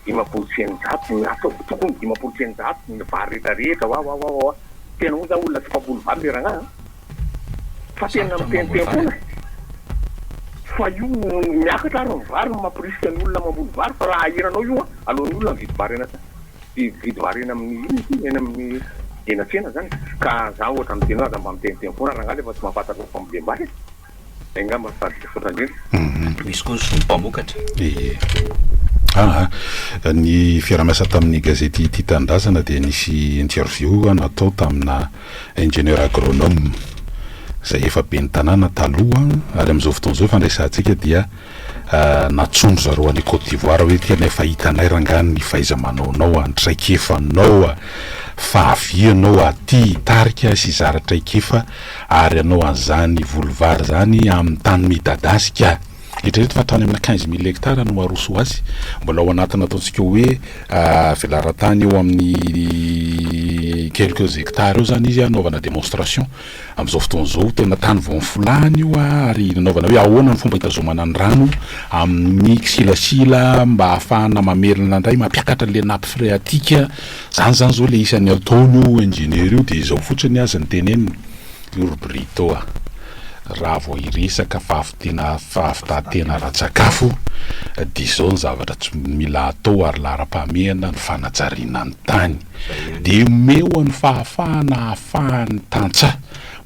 650 ny ataovy tokony 650 ny vary rehetra rehetra wa wa wa wa tena hoy za olona tsy mpamboly vary le rangah a! Fa tena miteniteny foana e! Fa io miakatra ary ny vary no mampirisika ny olona mamboly vary fa raha ahiranao io an, aleon'ny olona mividy vary any an-tsaha, mividy vary eny amin'ny inona ity, eny amin'ny eny an-tsena zany e! Ka za ohatra miteny hoe aza mba miteniteny foana rangahy le fa tsy mahafantatra fambolem-bary e! Zay angamba no sady misaotra indrindra. Misy koa ny zon'ny mpamokatra. Ie. Aa. Ny fiaraha-miasa tamin'ny gazety Tia Tanindrazana dia nisy interview natao tamina ingénieur agronome izay efa ben'ny tanàna taloha ary amin'izao fotoana izao ifandraisantsika dia nantsoin-dry zareo any Côte d'Ivoire hoe tena efa hitanay rangahy ny fahaiza-manaonao a, ny traikefanao a, fa avia ianao aty hitarika sy hizara traikefa ary hanao an'izany voly vary izany amin'ny tany midadasika. Eritrereto fa hatrany amina 15 mille hectares no aroso ho azy. Mbola ao anatina ataontsika hoe velaran-tany eo amin'ny quelques hectares eo izany izy hanaovana démonstration. Amin'izao fotoana izao tena tany vao nifolahana io ary nanaovana hoe ahoana ny fomba hitazomana ny rano amin'ny kisilasila mba hahafahana mamerina indray mampiakatra ilay nappe phréatique. Zany zany zao le isan'ny ataony io ingénieur io de izao fotsiny aza ny teneniny io ry Brito a! Raha vao hiresaka fahavitena fahavitantena ara-tsakafo de izao ny zavatra tsy mila atao ary laharam-pahamehana ny fanajariana ny tany de omeo ny fahafahana ahafahan'ny tantsaha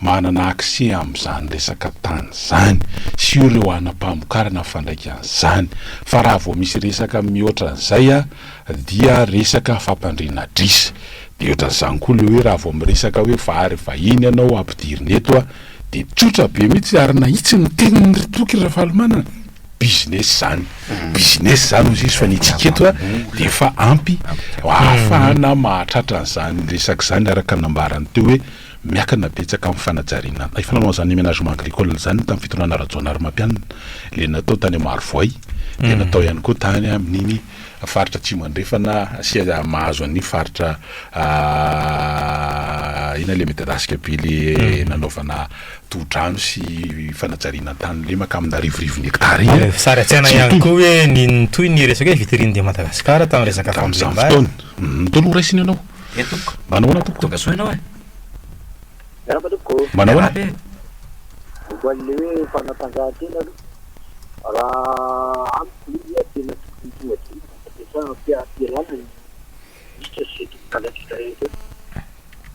manana accès amin'izany resaka tany izany sy ireo hanam-pamokarana mifandraika an'izany fa raha vao misy resaka mihoatra an'izay a dia resaka fampandriana adrisa, dia ohatran'izany koa le hoe raha vao miresaka hoe vary vahiny ianao ampidirina eto a, dia tsotra be mihitsy ary nahitsy ny teniny ry Toky Rafalimanana, business zany, business zany hozy izy fa ny antsika eto a dia efa ampy ahafahana mahatratra an'izany resaka izany araka ny nambarany teo hoe miakana betsaka amin'ny fanajariana, efa nanao an'izany aménagement agricole izany tamin'ny fitondrana Rajaonarimampianina, le natao tany Marovoay, dia natao ihany koa tany amin'iny faritra atsimo andrefana sy mahazo an'ny faritra inona le midadasika be le nanaovana tohodrano sy fanajariana tany lemaka amina arivorivony hectare iny a. Sary an-tsaina ihany koa hoe ny nitohy ny resaka hoe vitrine de Madagascar tamin'ny resaka Tamin'izany fambolem-bary. fotoana. Ntaolo ho raisina ianao. Ye tompoko. Manao ahoana tompoko? Tonga soa ianao e. Miarahaba tompoko. Manao ahoana? Miarahaba e. Momba an'ilay hoe fanatanjahantena aloha, raha amiko aloha dia tena tokony tonga dia ampiasana ampielana ny minisitra sy izay tompon'andraikitra rehetra eo.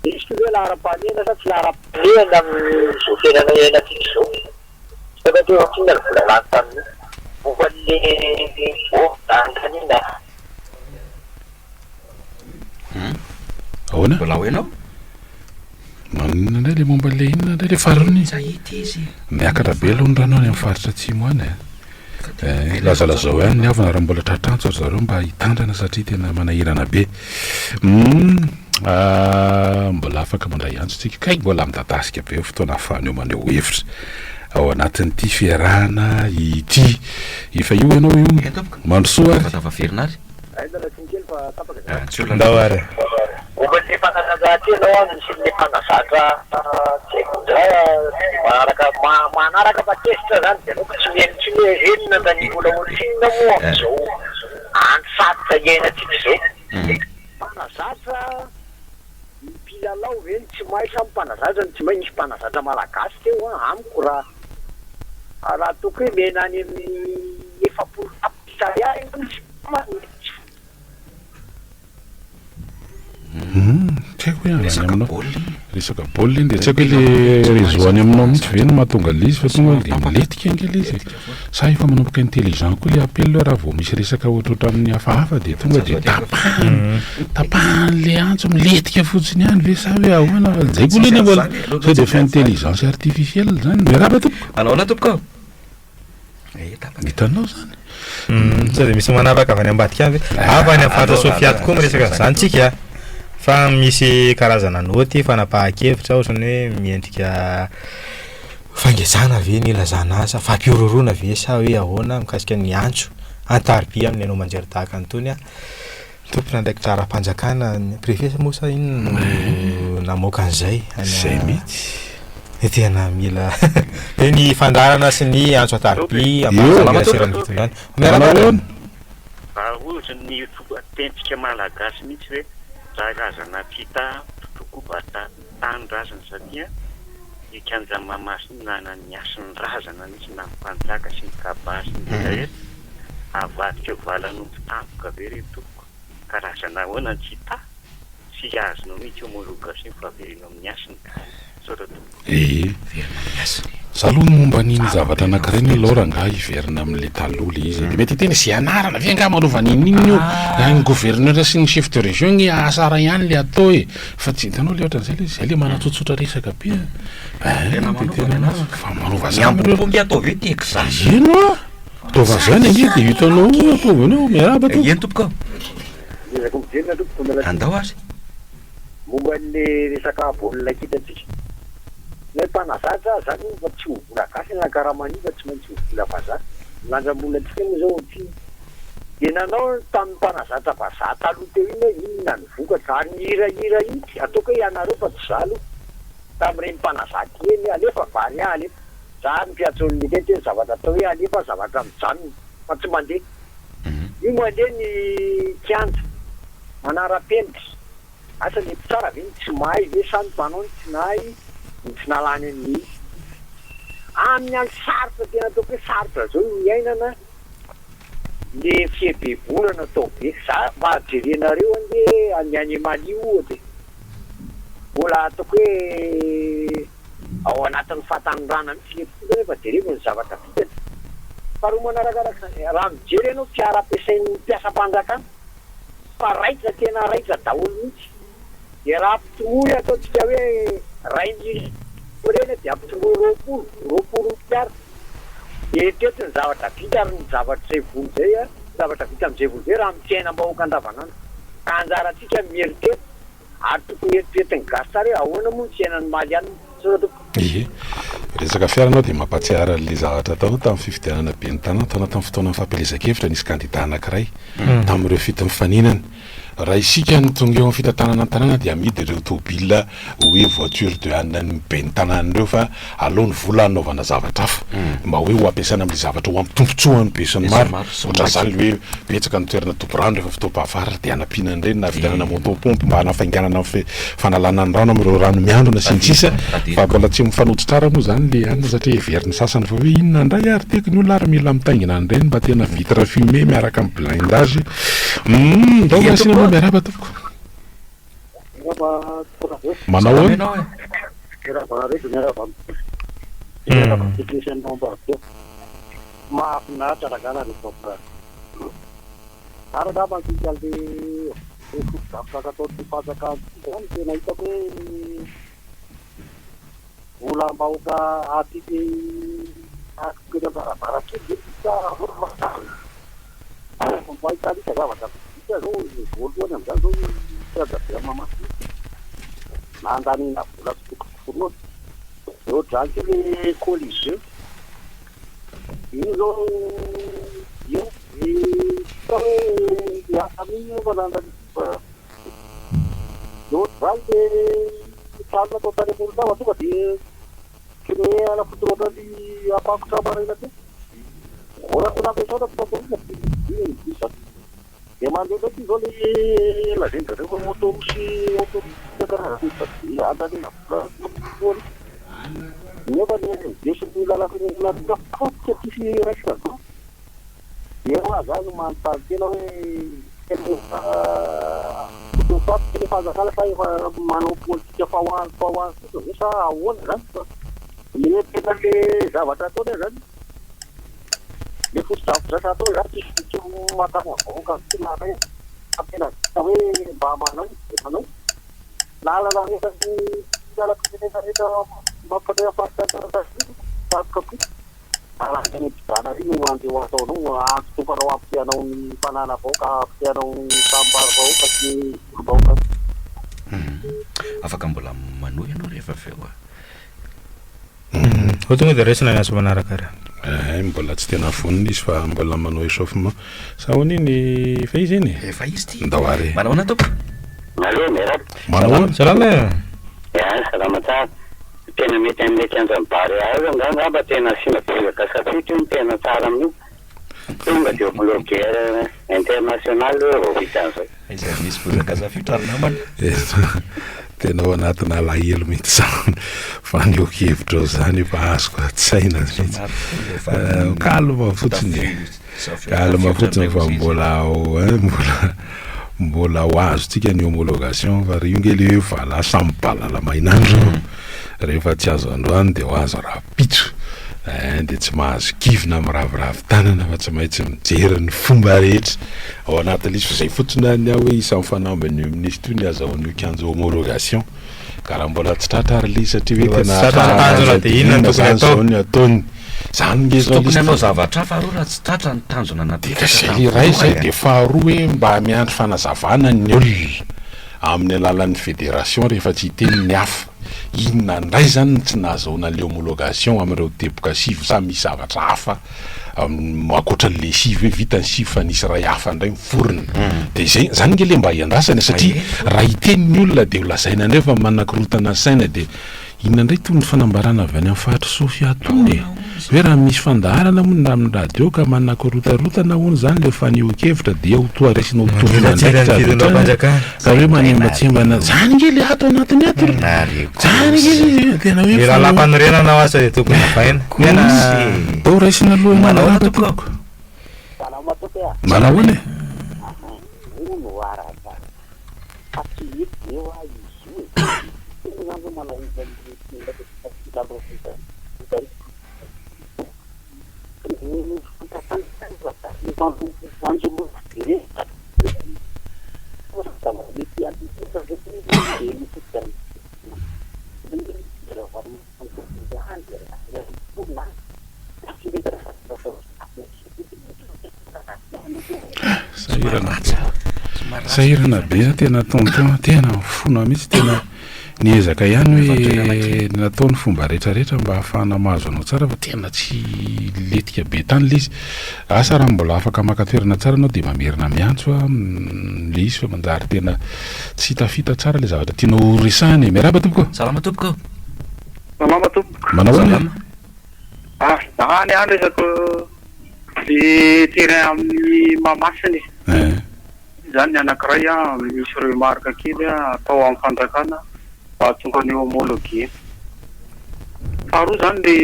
Izy ity ve laharam-pahamehana sa tsy laharam-pahamehana amin'izao fiainana iainantsika izao? Tsy fantatro hoe ohatrinona ny vola lany tamin'io. Momba an'ilay baolina anontaniana. Ahoana? Mbola ao ianao? Maninona indray le momba le inona indray le farany? Tsy hahita izy. Miakatra be aloha ny rano any amin'ny faritra atsimo any e. Eh, lazalazao ihany ny havana raha mbola tratrantso ry zareo mba hitandrina satria tena manahirana be. Hmm, ah, mbola afaka mandray antso tsika. Kay mbola midadasika be fotoana ahafahana eo maneho hevitra ao anatin'ity fiarahana ity. Efa io ianao io. Mandrosoa ary. Tafaverina ary. Aiza ilay tsiny kely fa tapaka izany. Tsy olana. Ndao ary. Momba ny fanatanjahantena hoa misy an'ilay mpanazatra tsy haiko indray manaraka manaraka fa tezitra zany dia aleoko tsy mihaino intsony hoe ireny nandaniana vola ohatrinona moa amin'izao andro sarotra iainantsika izao. Mpanazatra, ny mpilalao ve no tsy mahay sa ny mpanazatra no tsy mahay? Nisy mpanazatra malagasy teo an, amiko raha raha ataoko hoe mena any amin'ny 40 tapitrisa ariary angamba izy. Tsy haiko hoe avy any Resaka aminao. baolina iny. Resaka baolina iny dia tsy haiko hoe le réseau any aminao mihitsy ve no mahatonga an'ilay izy fa tonga dia milentika ange ilay izy e. Sa efa manomboka intelligent koa ilay appel hoe raha vao misy resaka ohatrohatran'ny hafahafa dia tonga dia tapahany, tapahan'ilay antso milentika fotsiny ihany ve sa hoe ahoana fa izay koa aloha ny mbola sao dia efa intelligence artificielle izany. Miarahaba tompoko. Manao ahoana tompoko? Hitanao zany? Sao dia misy manaraka avy any ambadika any ve? Avy any amin'ny faritra Sofia tokoa miresaka an'izany tsika a. Fa misy karazana naoty fanapahan-kevitra ohatran'ny hoe miendrika fangejana ve ny ilazana azy sa fampihorohoroana ve sa hoe ahoana mikasika ny antso an-tariby amin'ny haino aman-jery tahaka an'itony a. Tompon'andraikitra ara-panjakana, ny préfet moa sa inona no namoaka an'izay? Izay mihitsy. Dia tena mila dia ny fandaharana sy ny antso an-tariby Eo. ampahafantaran'ny fitondrana. Miarahaba. Manao ahoana? Ahoana? ohatry ny fomba tentsika malagasy mihitsy hoe raha razana tsy hita tokoa mba tanindrazana satria io kianja Mahamasina io nanana ny hasin'ny razana mihitsy na ny mpanjaka sy ny kabary sy ny rehetra rehetra avadika ho valan'omby tampoka ve re tompoko ka razana ahoana no tsy hita Tsy azonao mihitsy homologation fa avereno amin'ny hasiny. Misaotra tompoko. Ee. Za aloha ny momba an'iny zavatra anankiray iny aloha rangaha hiverina amin'le taloha le izy e. De mety hiteny ze anarana ve angaha manova n'inon'inona io. Raha ny gouverneur sy ny chef de région nge asa ray ihany le atao e. Fa tsy hitanao le ohatran'izay le izy, zay le manatsotsotra resaka be a. Ein de tena fa manova Ny zany ambopo nge ataovy hoe Texas. Eny oa! Ataova zany ange de hitanao eo ataovy anao, miarahaba tompoko. Eny tompoko. Miezaka miverina tompoko miala tsiny. Andao ary. Momba an'le resaka baolina kitra tsika. Ilay mpanazatra zany moa fa tsy ho vola gasy ny karaman'io fa tsy maintsy ho vola vazaha. Ny lanjam-bola tsika moa zao ohatrinona. Dia nanao tamin'ny mpanazatra vazaha taloha teo iny hoe inona ny vokatra ary nihirahira iny ataoko hoe ianareo fa tsy za aloha tamin'ireny mpanazatra ireny hoe alefa Barea alefa. Za ary ny mpiantso olona teto hoe zavatra atao hoe alefa zavatra mijanona fa tsy mandeha. Io mandeha ny kianja manara-penitra. Asa le mpitsara ve no tsy mahay ve sa ny mpanao no tsy nahay no tsy nahalany an'ilay izy. Amin'ny andro sarotra tena ataoko hoe sarotra zao no iainana le fieboeboana natao be. Za mba jerenareo ange ny any Mali ohatra e. Mbola ataoko hoe ao anatin'ny fahatanorana mihitsy le mpitondra nefa jerevo ny zavatra vitany. Faharoa manarakaraka izany, raha mijery ianao fiara ampiasain'ny mpiasam-panjakana fa raitra tena raitra daholo mihitsy. Dia raha ampitomboy ataontsika hoe iray million ireny dia ampitomboy 20, 20 milliards. Dia eritrereto ny zavatra vita ary ny zavatra izay vola izay, zavatra vita amin'izay vola izay raha amin'ny fiainam-bahoaka andavanandro. Ka anjarantsika ny mieritreritra. Ary tokony eritreretin'ny gasy tsara hoe ahoana moa ny fiainan'ny malianina. Misaotra tompoko. Ie. Resaka fiara anao dia mampatsiaro an'ilay zavatra tao tamin'ny fifidianana ben'ny tanàna tao anatin'ny fotoanan'ny fampielezan-kevitra nisy kandida anankiray tamin'ireo fito nifaninana. Raha isika no tonga eo amin'ny fitantanana ny tanàna dia amidy ireo tôbila hoe voiture de an'ny ben'ny tanàna ireo fa aleo ny vola hanaovana zavatra hafa mba hoe ho ampiasaina amin'ilay zavatra ho amin'ny tombontsoan'ny besinimaro. Ohatran'izany ilay hoe betsaka ny toerana toby-rano rehefa fotoam-pahavaratra dia hanampiana an'ireny na havidianana moto pompe mba hanafainganana ny fanalana ny rano amin'ireo rano miandrona sy ny sisa Fa mbola tsy mifanojo tsara moa izany ilay anona satria heverin'ny sasany fa hoe inona indray ary tiako ny olona ary mila mitaingina an'ireny mba tena vitre fumée miaraka amin'ny blindage. Humm, ndao mba asiana anao miarahaba tompoko. Miarahaba tompoko. Manao ahoana? Miarahaba anareo dia miarahaba amin'ny Miarahaba ny technicien Ambavy. Mahafinaritra rangahy nareo Papa. Ary angamba antsika le le fotodrafitrasa ataon'ity fanjakana ity zany tena hitako hoe volam-bahoaka aty aty am-baravarankely ve ity sa ahoana fa mba hitanisa zavatra vitsivitsy aho zao ny voalohany amin'izany zao ny kianja be any Mahamasina io nandaniana vola tsy tokony ho forohana. Dia ohatr'izany koa le Colisée. Io zao io hita hoe miasa amin'iny io fa nandany fa de ohatr'izany le trano natao tany Morondava tonga de pneu ana fotsiny ohatran'ny ampakotra maraina teo. Mbola tsy nampiasaina tsy nampiasaina de iny ny visa. De mandeha ndraiky io zao le lazain-dry zareo fa autoroute sy autoroute isan-karazany fa de andaniana vola foana. Nefa ny SG sy ny lalam-pirenena rehetra potika tsisy raisina daholo. Eo aho zany no manontany tena hoe tena efa tokony ho le fanjakana sa efa manao politika fa ho any fa ho any fotsiny ve sa ahoana zany fa le tena le zavatra ataony zany le fotodrafitrasa atao zany tsisy tsy mahatafavoaka tsy mahay fa tena vita hoe mba manao de manao lalana rehetra sy lalam-pirenena rehetra mampandray amin'ny faritra Antananarivo tampoka koa. Araka ny mpizana ry no andeha ho ataonao, antotofanao hampotehanao ny fananam-bahoaka, hampotehanao ny tanimbary-bahoaka sy ny volim-bahoaka. Afaka mbola manohy ianao rehefa avy eo a. Ho tonga dia raisina ny asa manaraka ary. Eh, mbola tsy tena vonona izy fa mbola manao échauffement. Sa ahoana iny? Efa izy iny e? Efa izy ity. Ndao ary e. Manao ahoana tompoko? Allo, miarahaba. Manao ahoana? Salama e. Ya, salama tsara. Tena mety amin'ilay kianjan'ny Barea io angaha angamba tena asiana bozaka safidy io no tena tsara amin'io. Tonga dia homologuer international hoe vao vita an'izay. Aiza misy bozaka zafiotra ry namana. Tena ao anatina alahelo mihitsy izany fanehoan-kevitrao izany efa azoko an-tsaina mihitsy. Calme fotsiny e. Calme fotsiny fa mbola ao hein, mbola mbola ho azontsika ny homologation fa io nge le hoe vala samy balala main'andro. Rehefa tsy azo androany dia ho azo rahampitso. Ein dia tsy mahazo kivy na miraviravy tanana fa tsy maintsy mijery ny fomba rehetra ao anatin'ilay izy fa izay fotsiny ary ny ahy hoe isan'ny fanambin'io minisitra io ny azahoan'io kianja homologation ka raha mbola tsy tratra ary ilay izy satria hoe tena Tsy tratra ny tanjona dia inona no tokony zany atao? zao ny ataony zany nge Tsy zao tokony ilay hanao izy zavatra hafa aloha raha tsy tratra ny tanjona Dia napetraka izay tamin'ny iray izay voalohany e. dia faharoa hoe mba miandry fanazavana ny olona amin'ny alalan'ny federation rehefa tsy hiteny ny hafa. Inona indray izany no tsy nahazahoana an'ilay homologation amin'ireo teboka sivy sa misy zavatra hafa ankoatra an'ilay sivy hoe vita ny sivy fa nisy iray hafa indray miforona. Dia izay, izany ange ilay mba iandrasana e, satria raha hiteny ny olona dia ho lazaina indray fa manakorontana ny saina dia Inona indray itony fanambarana avy any amin'ny faritr'i Sofia itony e? Hoe raha misy fandaharana hono na amin'ny radio ka manakorontarotana hono izany ilay fanehoan-kevitra dia ho toa raisina ho tompon'andraikitra avy hatrany ka hoe manembatsembana izany ange ilay ato anatiny ato ry izany ange ilay tena hoe Ny lalàmpanorenana ho aza dia tokony hovaina. Tena Atao raisina aloha ny Manahoana lalàna tompoko? tompoko. Salama tompoko a! Manahoana e? Hono araka fa tsy mety ve hoa izy io e? Tena zany zao manahelo an'ireo Sahirana be. Sahirana be aho tena tonton, tena mifona mihitsy, tena niezaka ihany hoe natao ny fomba rehetrarehetra mba hahafahana mahazo anao tsara fa tena tsy letika be tany le izy. Asa raha mbola afaka maka toerana tsara ianao dia mamerina miantso aho le izy fa manjary tena tsy tafita tsara le zavatra tianao ho resahina e. Miarahaba tompoko. Salama tompoko. Salama tompoko. Manao ahoana e? Ah, za ny ahy resako le terrain amin'ny Mahamasina e. Eh. Zany ny anankiray an, misy remarque kely an atao amin'ny fanjakana mba hahatonga an'io homologuer. Faharoa zany le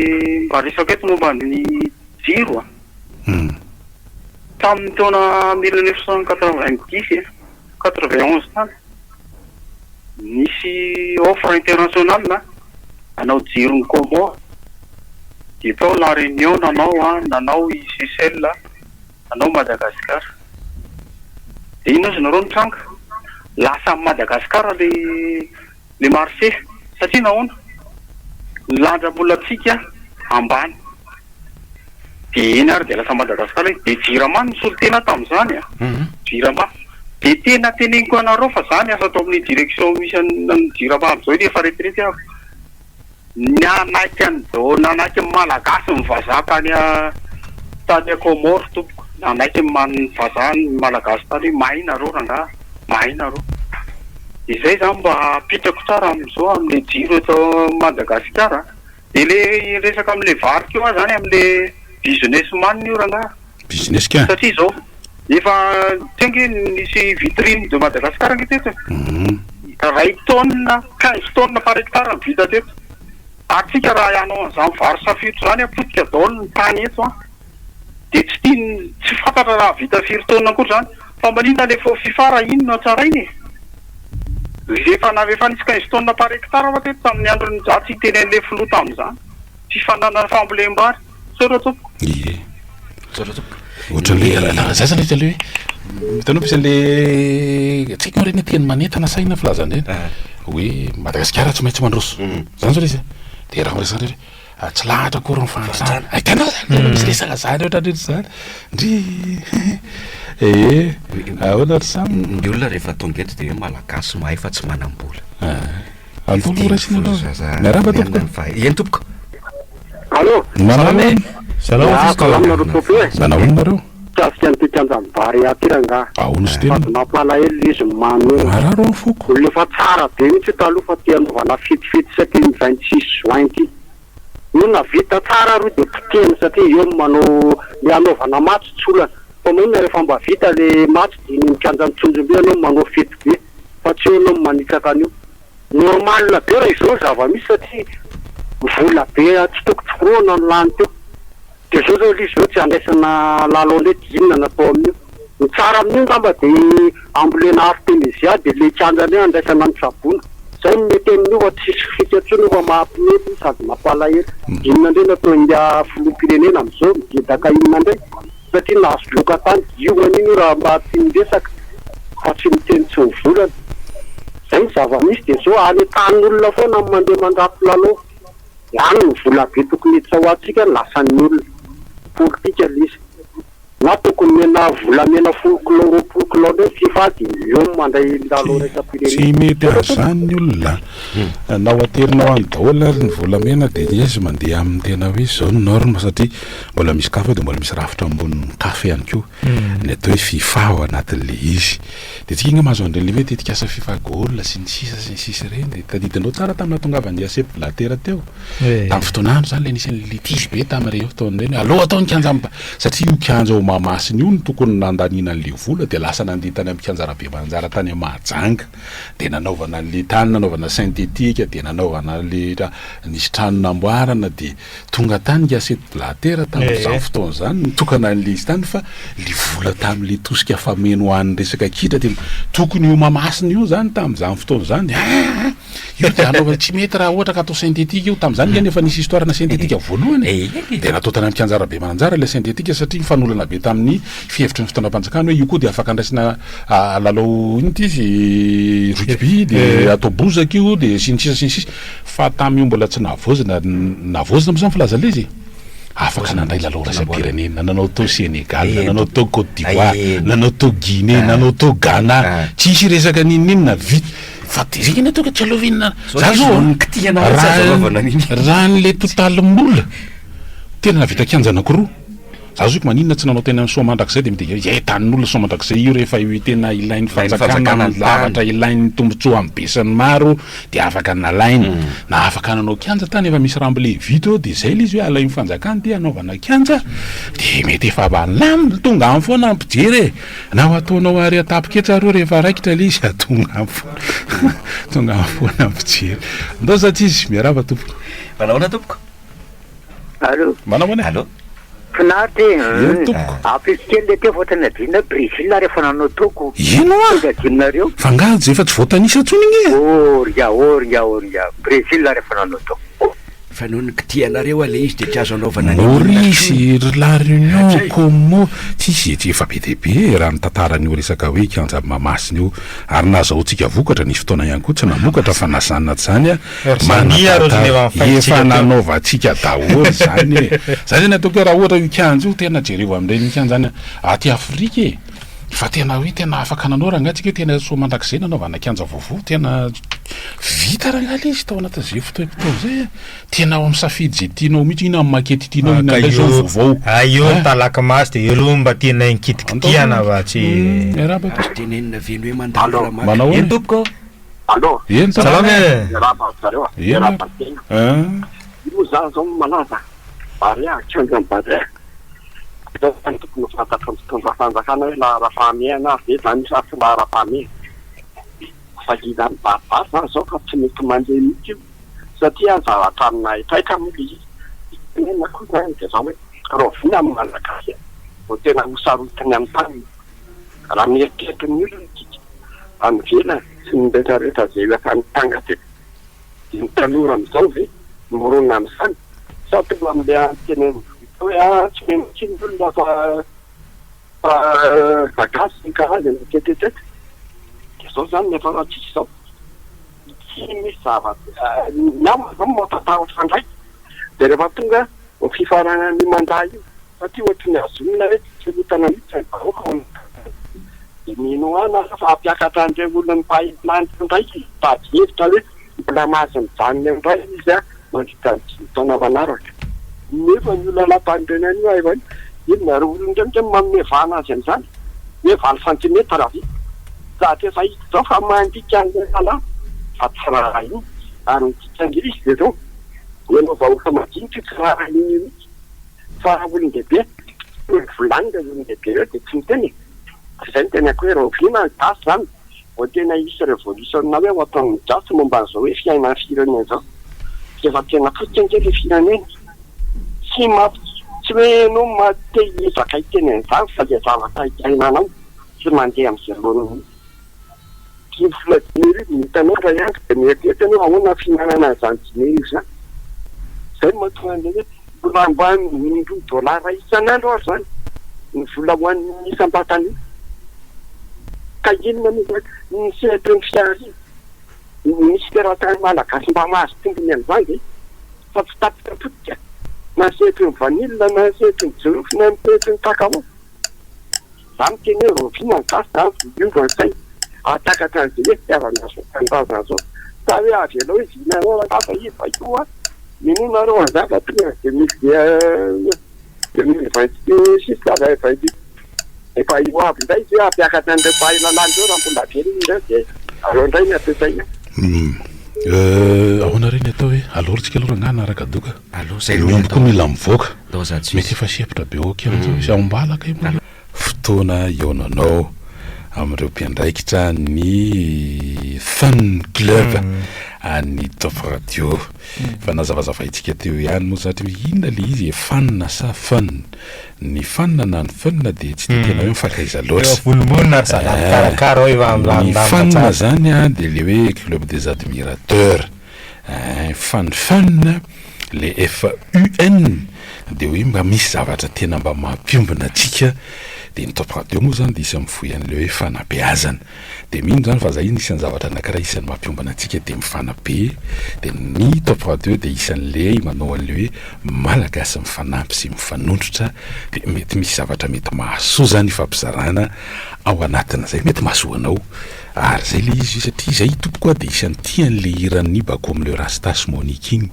mba resako eto momba ny jiro an. Tamin'ny taona 1990 e, 91 tany, nisy offre internationale hanao jiron'i Comores, dia tao La Réunion nanao an, nanao i Seychelles, nanao Madagascar. Dia inona ozy nareo no tranga? Lasa amin'i Madagascar le le marché satria nahoana? Ny lanjam-bolantsika ambany. Dia eny ary dia lasa Madagascar ilay izy. Dia Jirama no nisolo tena tamin'izany an. Jirama. Dia tena teneniko anareo fa za niasa tao amin'ny direction misy an'ny Jirama amin'izao iny efa retraite aho. Nanaiky an'izao, nanaiky ny Malagasy ny vazaha tany tany Comores tompoko. Nanaiky ny man- vazaha ny Malagasy tany hoe mahay nareo rangaha, mahay nareo. Izay zany mba apetrako tsara amin'izao amin'ilay jiro eto Madagasikara. Dia le resaka amin'ilay vary teo aho zany amin'ilay business man io rangaha. Business ka. Satria izao, efa teo ange nisy vitrine de Madagascar ange teto e. Iray tonne, 15 tonnes par hectare no vita teto. Ary tsika raha hanao an'izany vary safiotra izany an, potika daholo ny tany eto an. Dia tsy tian'ny, tsy fantatra raha vita firy tonnes akory izany. Fa maninona ilay faux fifa raha iny no hatsaraina e? Efa na efa nisy 15 tonnes par hectare va teto tamin'ny andron'ny za tsy hiteny an'ilay filoha tamin'izany. Fifaninanana fambolem-bary. Misaotra tompoko. Ie. Misaotra tompoko. Ohatran'ny hoe raha zay zany ilay hoe hitanao misy an'le tsy haiko ireny teny manentana sa inona filazana ireny hoe Madagasikara tsy maintsy mandroso. Zany zao ilay izy. Dia raha miresaka indray hoe Ah, tsy lahatra akory ny fahantrana. Hitanao zany, tena misy resaka zany ohatran'ireny zany. Ndry. Ee, ahoana ry Sam? Ny olona rehefa tonga eto dia hoe Malagasy mahay fa tsy manam-bola. Ah. Atao aloha raisina aloha. Miarahaba tompoko. Eny tompoko. Allô? Manao ahoana? Salama Ah, salama nareo tompoko e. Manao ahoana nareo? Mikasika an'ity kianjan'ny Barea ity rangaha. Ahoana sy tena? Sady mampalahelo izy manoro. Marary ao ny foko. Olona efa tsara be mihitsy io taloha fa ty anaovana fetifety isaky ny 26 juin ity. Io na vita tsara ary io dia potehina satria eo no manao le hanaovana match tsy olana. Fa maninona rehefa mba vita le match dia iny amin'ny kianjan'i Tsonjombe ianao no manao fety be fa tsy eo ianao no manitsaka an'io. Normal be raha izao ny zava-misy satria vola be tsy toko tsy forohana no lany teo. Dia izao izao ilay izy izao tsy handraisana lalao indray dia inona no atao amin'io? Ny tsara amin'io angamba dia ambolena artemisia dia ilay kianja indray andraisana ny tsaboina. Izay no mety amin'io fa tsisy fika intsony io fa mampiomehy io sady mampalahelo. Inona indray no ataon'ingahy filoham-pirenena amin'izao? Midedaka inona indray? Satria nahazo loka tany dia io manino io raha mba tsy miresaka fa tsy miteny tsy mivolana. Izay ny zava-misy dia izao any an-tanin'olona foana no mandeha mandrato lalao. Any ny volabe tokony hiditra ho antsika lasan'ny olona. Politika ilay izy. Na tokony omena volamena folo kilao 20 kilao ndray ny fifa dia eo no mandray ny lalao Tsy iraisam-pirenena. mety an'izany ny olona. Na ho aterinao any daholo ary ny volamena dia izy mandeha amin'ny tena hoe izao ny norme satria mbola misy caf dia mbola misy rafitra ambonin'ny caf ihany koa ny atao hoe fifa ao anatin'ilay izy. Dia tsika ange mahazo an'ireny hoe tetikasa fifa goal sy ny sisa sy ny sisa ireny dia tadidinao tsara tamin'ny nahatongavan'i Sepp Blatter teo. Tamin'ny fotoana andro izany ilay nisy ny litige be tamin'ireny fotoana ireny hoe aleo atao ny kianja satria io kianja ao Mahamasina io no tokony nandaniana an'ilay vola dia lasa nandeha tany amin'ny kianja Rabemananjara tany Mahajanga dia nanaovana an'ilay tany nanaovana synthétique dia nanaovana an'ilay nisy trano namboarana dia tonga tany ingahy Sepp Blatter tamin'izany fotoana izany nitokana an'ilay izy tany fa ilay vola tamin'ilay tosika fameno ho an'ny resaka kitra dia tokony io Mahamasina io izany tamin'izany fotoana izany aa Io dia anaovana tsy mety raha ohatra ka atao synthétique io, tamin'izany ngeh efa nisy histoire-na synthétique voalohany e! Dia natao tany amin'ny kianja Rabemananjara ilay synthétique satria nifanolana be tamin'ny fihevitry ny fitondram-panjakana hoe io koa dia afaka andraisina lalao inona ity izy rugby dia atao bozaka io dia sy ny sisa sy ny sisa fa tamin'io mbola tsy nahavaozina, nahavaozina moa izany filaza ilay izy e? Afaka nandray lalao iraisam-pirenena, nanao tao Sénégal, nanao tao Côte d'Ivoire, nanao tao Guinée, nanao tao Ghana, tsisy resaka n'inon'inona, vita. Fa de zay ny ataoko tsy aleo ve na za zao raha raha ny le totalim-bola tena nahavita kianja anakiroa za zoky maninona tsy nanao tena ny soamandrakizay de midika hoe tanin'olona soamandrakizay io rehefa io tena ilain'ny fanjakana ny zavatra ilain'ny tombotsoa amin'ny be sy ny maro de afaka nalainy na afaka nanao kianja tany efa misy ramble vita eo de zay le izy hoe alain'ny fanjakana ty hanaovana kianja de mety efa mba nilamina tonga any foana ny mpijery e. Na ho ataonao ary atapiketsa ary io rehefa raikitra ilay izy tonga any foana tonga any foana mijery. Ndao za tsisy, miarahaba tompoko. Manahoana tompoko? Allo. Manahoana e? Allo. Finaritra e. Eny tompoko. Ampiako kely le teo fa ohatran'ny adinonao Brésil ary efa nanao toko. Ino ah? Sao dia adinonareo? Fa nga efa tsy voatanisa intsony iny e? Oh ry nga, oh ry nga, oh ry nga. Brésil ary efa nanao toko. Fa noho ny kitihanareo ale izy dia tsy azo anaovana n'inon'inona Maurice, intsony. ry La Réunion, Hatrizay. Como, tsisy e, efa be dia be e, raha ny tantaran'io resaka hoe kianja Mahamasina io, ary nahazahoantsika vokatra, nisy fotoana ihany koa tsy namokatra fa na izany na tsy izany a, manan-tantara, efa nanaovantsika daholo izany e, zay zany ataoko hoe raha ohatra io kianja io tena jerevo amin'ireny kianja any aty Afrika e, fa tena hoe tena afaka nanao rangahy tsika hoe tena soa mandrakizay nanaovana kianja vaovao, tena vita rangahy le izy tao anatin'izay fotoam-potoana izay a, tena ao amin'ny safidy izay tianao mihitsy, inona ny maquette tianao, inona indray izao ny vaovao. Hay eo ny talaky maso dia eo aloha mba tena hikitikitihana fa tsy. Miarahaba Azo tenenina ve ny hoe mandalo raha maka? Manao ahoana? Eny tompoko ô! Allo. Eny tompoko. Salama e! Miarahaba an zareo a. Eny Miarahaba an-tena. Io moa zany zao no malaza Barea, kianjan'i Barea. Izao zany tokony ho fantatry ny mpitondra fanjakana hoe laharam-pahamehana ve zany sa tsy laharam-pahamehana. Fa hira mibaribary zany zao fa tsy mety mandeha mihitsy io satria zavatra nahaitraitra moa le izy. Tenenina koa zany dia zao hoe rahoviana ny Malagasy vao tena ho sarotiny amin'ny taniny? Raha mieritreritra ny olona isika any ivelany sy ny retraretra izay efa nitranga teto dia ny tanora amin'izao ve no mirona amin'izany sa toa amin'ilay antenain'ny vohitra hoe ah tsy mino intsony ny olona fa fa fa gasy ny karazany etc etc dia izao izany ny hafarantsika izao tsy misy zavatra ny amiko izao mampatahotra indray dia rehefa tonga ny fifaranan'io mandat io satria ohatry ny azonina hoe tsy serotana mihitsy ny vahoaka ao anatin'izany dia mino aho fa hampiakatra an'ireo olona mpahay lanitra indray izy mitady hevitra hoe mbola mahazo mijanona eo indray izy mandritra ny dimy taona manaraka. Nefa ny olona nampandrena an'io aiva io, inona ireo olona ireo ange no manome vahana azy amin'izany? Hoe valo centimètre ve? Sady efa hita izao fa mandika an'ilay lalàna fa tsy raharahiana ary ny dikan'ilay izy dia izao. Ianao vahoaka madinika io tsy raharahian'io mihitsy fa olon-dehibe tsy vilany ireo olon-dehibe ireo dia tsy miteny e! Izay no tenako hoe rahoviana ny gasy izany vao tena hisy revolution hoe ho ataon'ny gasy momba an'izao hoe fiainan'ny firenena izao. Efa tena potika ange ilay firenena. Tsy mamp- tsy hoe ianao ma- te hiezaka hiteny an'izany fa ilay zavatra iainanao tsy mandeha amin'izay laoniny mihitsy. Ny vola 5000 no hitanao indray andro dia mieritreritra ianao ahoana ny fihinanana an'izany 5000 izany. Izay no mahatonga an'ilay hoe mbola ambany ny roa dollars isan'andro ary izany ny vola ho an'ny isam-batan'olona. Ka inona moa izany ny sehatry ny fihariana? Misy teratany malagasy mba mahazo tombony amin'izany ve? Fa tsy tapitra potika na ny sehatry ny vanille na ny sehatry ny jirofo na ny sehatry ny cacao. Za miteny hoe rahoviana ny gasy zany vao hiova ny sainy hahatakatra an'izay hoe fitiavana azy tanindrazana zao sa hoe avelao izy hihinana ao fa izy fa io an minoa nareo an'izany fa tonga ny 2026 sa 28 efa ho avy indray izy hoe hampiakatra an'ireo mpahay lalàna ireo raha mbola velona ireo dia aleo indray ny ampiasaina. Ahoana re ny atao hoe aleo tsika aloha rangahy hanaraka doka. Aleo zay Ny aloha ny omby koa atao. mila mivoaka. Ndao za tsy Mety efa sempotra be ok amin'izao izy. Ao am-bala kay moa. Fotoana hihaonanao amin'ireo mpiandraikitra ny Fun Club an'ny Top Radio. Efa nazavazavaintsika teo ihany moa satria hoe inona ilay izy e, fan sa fun? Ny fan na ny fun dia tsy dia tena hoe mifankaiza loatra. Efa vonombonona ry zalahy mpikarakara ao efa Ny milamindamina fan tsara. izany dia ilay hoe club des admirateurs. Fa ny fun, le FUN, dia hoe mba misy zavatra tena mba mampiombona antsika, dia ny Top Radio moa izany dia isan'ny mifoy an'ilay hoe fanabeazana. Dia mino izany fa izay no isan'ny zavatra anankiray isan'ny mampiombona antsika dia mifanabe, dia ny Top Radio dia isan'ilay manao an'ilay hoe Malagasy mifanampy sy mifanondrotra, dia mety misy zavatra mety mahasoa izany ifampizarana ao anatin'izay, mety mahasoa anao. Ary zay le izy satria zay tompoko a de isan'ny tia an'le hiran'ny Bako am le Rastas Monique iny,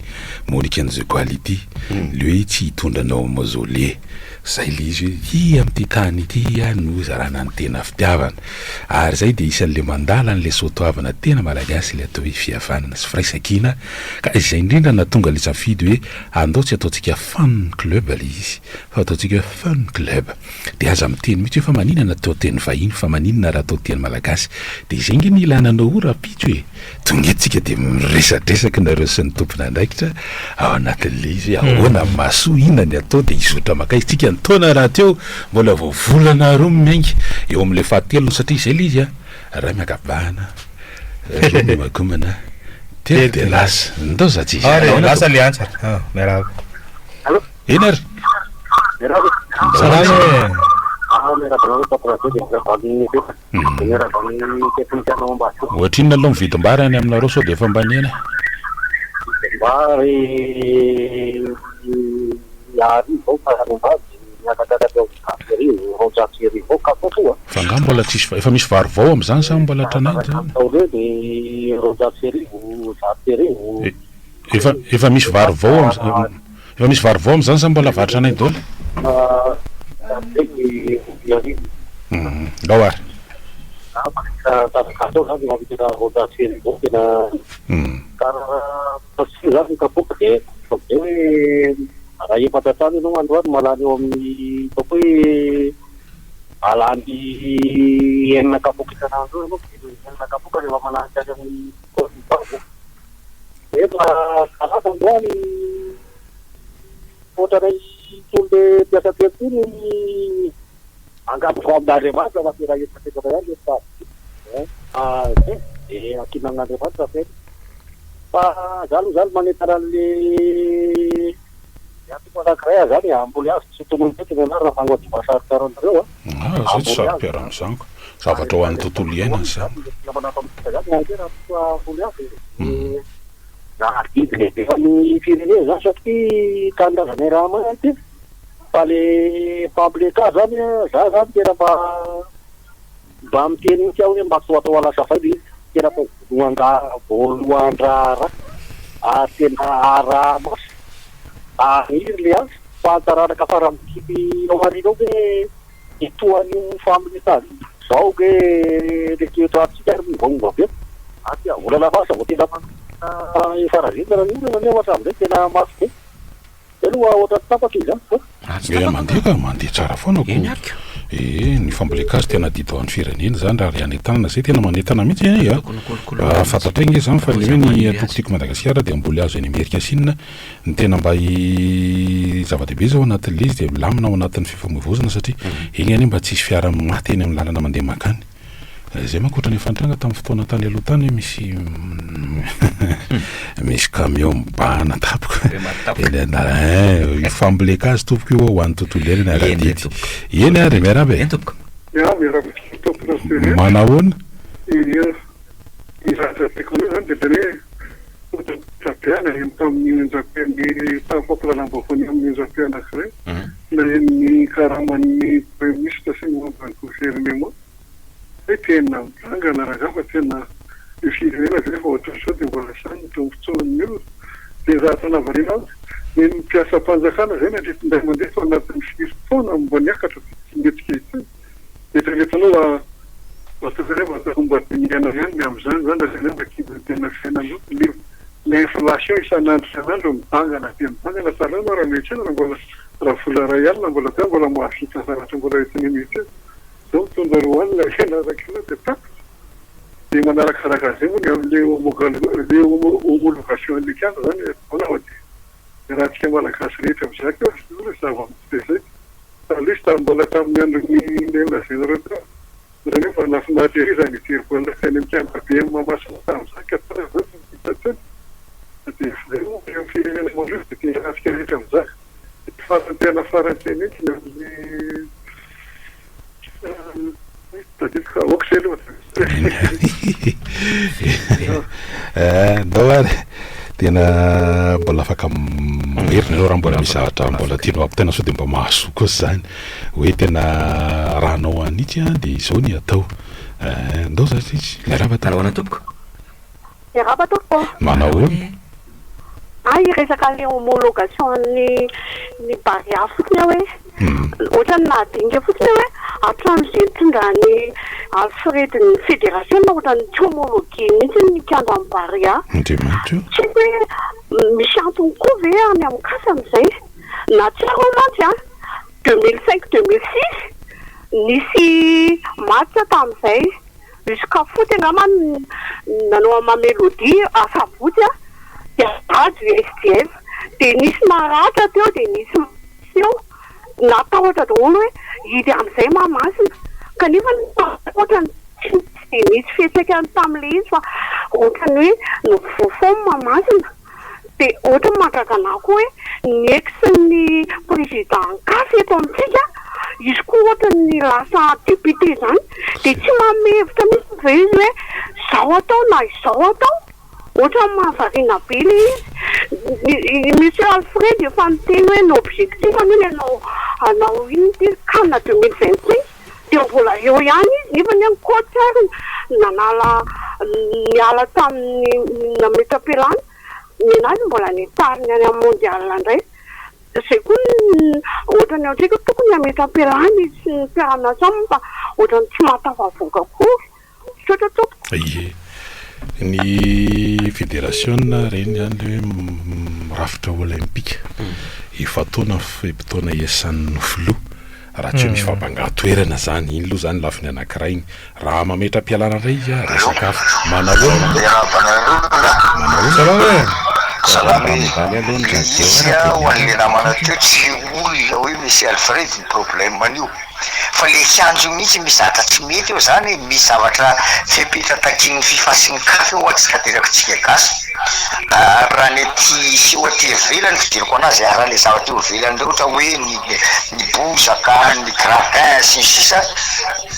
Monique and the Quality, le hoe tsy hitondra anao am mausolée, zay le izy hoe ity am'ty tany ity ah no hizarana ny tena fitiavana, ary zay de isan'le mandala an'le soatoavina tena malagasy le atao hoe fihavanana sy firaisankina, ka izay indrindra nahatonga le safidy hoe andao tsy ataontsika fan club le izy fa ataontsika hoe fun club. Dia aza miteny mihitsy hoe fa maninona atao teny vahiny fa maninona raha atao teny malagasy. Dia izay nge ny ilana anao io rahampitso e! Tonga eto tsika dia miresadresaka nareo sy ny tompon'andraikitra ao anatin'ilay izy hoe ahoana ny mahasoa, inona ny atao dia hizotra mankaiza tsika. Ny taona rahateo mbola vao volana roa no miainga eo amin'ilay fahatelony satria izay ilay izy a! Ray miaka-bahana, roa miomakomana, telo dia lasa. Ndao za tsy Ary lasa le antsa. Ah, miarahaba. Eny ary. Salama e. Ohatrinona aloha ny vidim-bary any aminareo sao dia efa mba nihena e? Vary arivo eo fa ranom-bary miakakakatra eo amin'ny 1200 1200 kapoaka io a. Fa angaha mbola tsisy efa misy vary vao amin'izany sa mbola tranainy izany? Atao ireo dia 1200 1100. Efa efa misy vary vao am efa misy vary vao am'zany sa mbola vary tranainy daholo? Ndao ary. Efa talata androany ohatranay itony le mpiasa telo itony angamba amin'Andriamanitra fa tena hetraketraka ihany le fitady zay de ankina amin'Andriamanitra fa fa za aloha zany manentana an'le antoko anankiray aho zany hamboly hazo tsy tonony teto ny anarana fa anao dia mba saropiaro anareo a. Ah, zay tsy saropiaro amin'izany ko. Zavatra ho an'ny tontolo iainana izany. Adidy lehibe ho an'ny firenena izany satria tanindrazanay raha mainty fa le mpamboleka zany za zany tena mba mba miteny mihitsy aho hoe mba tsy ho atao alasafay le izy tena atao voalohan-draha voalohan-draharaha ary tena araha-maso ary le asa fa ny taranaka fara aman-dimby ao aoriana ao ve Dia toa an'io family-tany izao nge le toetoantsika ary miovaova be. Aty volana mars vao tena manomboka. Efa ravintana ny orana nefa hatramin'izay tena mafy be. Zay aloha ohatran'ny tapaka izy an! Eh mandeha ka, mandeha tsara foana ko. Eh ny fambolen-kazo tena adidy ho an'ny firenena izany raha ry any an-tanana izay tena manentana mihitsy eh a. Fantatray nge izany fa le hoe ny antoko Tiako Madagasikara dia hamboly hazo eny Imerinkasinina. Ny tena mba zava-dehibe izao anatin'ilay izy dia milamina ao anatin'ny fifamoivoizana satria eny anie mba tsy hisy fiara maty eny amin'ny lalana mandeha mankany. Izay manko ohatran'ny efa nitranga tamin'ny fotoana tany aloha tany hoe misy misy camion mibahana tampoka eny an-dalana. Io fambolen-kazo tompoko io ho an'ny tontolo iainana ary adidy. Eny ary, miarahaba e. Ya, miarahaba antsika tompoko rehetra. Manahoana? Ia, ny zavatra tiako anao izany dia tena hoe ohatran'ny be naheno tamin'ny onjam-peon'ny tamin'ny fampahalalam-baovao ny amin'ny onjam-peo anankiray, naheno ny karaman'ny praiminisitra sy ny membre ny gouvernement. Hoe tena midangana rangaha fa tena io firenena ve efa ohatran'izao dia mbola zany ny tombotsoan'ny olona. Dia zavatra nahavariana ahy ny ny mpiasam-panjakana izay nandritra indray mandeha tao anatin'ny firy taona no mba niakatra dia tsy nihetsika intsony. Eritrereto anao mba mba tokony hoe mba tokony mba dinihana ihany ny amin'izany izany raha tena hoe mba kivy ny tena fiainan'olona. Ny ny inflation isan'andro isan'andro midangana dia midangana sahala anao raha miantsena raha mbola raha vola iray alina mbola teo mbola mahavita zavatra mbola entina miantsena. Zao mitondra 20 alina iray kilo dia tapitra. Dia manarakaraka an'izay moa ny amin'ilay homogalo- homo- homologation an'ilay kianja izany ahoana fa dia iarahantsika Malagasy rehetra mizaka eo aloha ilay zava-misy dia izay. Taloha izy tamin'ny mbola tamin'ny andron'ny ilay nolazainareo teo, nareo mba nahafinaritra ery izany nijery baolina teny amin'ny kianja be an'i Mahamasina tamin'izany ka tsara izao tsy hita intsony. Fa dia izay moa eo amin'ny firenena mandroso dia iarahantsika rehetra mizaka. Dia farany tena farany teneniko ny amin'ny Ndao ary tena mbola afaka mamerina ianao raha mbola misy zavatra mbola tianao ampitaina sao dia mba mahasoa kosa izany hoe tena raha hanao an'itsy an dia izao ny atao. Ndao za tsisy. Miarahaba tompoko. Manahoana tompoko? Miarahaba tompoko ô. Manahoana? Hay hiresaka an'ilay homologation an'ny ny Barea fotsiny aho hoe ohatran'ny nahadinika fotsiny aho hoe hatramin'izay nitondran'i Alfred ny federasiona ohatran'ny tsy homologué mihitsy ny kianjan'i Barea. Andriamanitra o. Tsy haiko hoe misy antony koa ve any amin'ny cas amin'izay. Nahatsiaro aho mantsy an, 2005 2006 nisy match tamin'izay. Uscafoot angamba no nanao an'i Mamelodi asabotsy dia radio SDF dia nisy naratra teo dia nisy maty teo, natahotra daholo hoe hidy amin'izay Mahamasina kanefa ohatran'ny tsy dia nisy fiantraikany tamin'ilay izy fa ohatran'ny hoe novofofomy Mahamasina. Dia ohatran'ny mahagaga anah koa hoe ny ex ny président caf eto amintsika izy koa ohatran'ny lasa député izany dia tsy manome hevitra mihitsy ve izy hoe izao atao na izao atao? Ohatran'ny mahavariana be ilay izy. I monsieur Alfred efa niteny hoe ny objectif aloha ny hanao hanao inona ity can 2025 dia mbola eo ihany izy nefa anie ny coach ary nanala niala tamin'ny nametra-pialana. Nenazy mbola nitariny any amin'ny mondial indray. Zay koa ny ohatran'ny antsika tokony hametra-pialana izy sy ny mpiara-miasa aminy fa ohatran'ny tsy mahatafavoaka akory. Misaotra tompoko. Ie. Ny federasiona ireny izany ilay hoe rafitra olympika. Efa-taona fe-potoana iasan'ny filoha. Raha tsy hoe misy fampangahan-toerana izany. Iny aloha izany lafiny anankiray iny. Raha mametra-pialana indray izy an, resaka hafa. Manahoana? Miarahaba anareo lahy. Manahoana? Salama e! Salama e! Ambany aloha ny Le radio izy ara an, dia ho an'le miaraka. namana teo tsy olona hoe misy Alfred ny problème an'io fa le kianja io mihitsy misy zavatra tsy mety eo zany e, misy zavatra fepetra takian'ny fifa sy ny caf eo tsy tanterakitsika gasy ary raha ny aty seho aty ivelany fijeriko anazy ary raha le zavatra eo ivelany reo ohatra hoe ny ny bozaka ny gradin sy ny sisa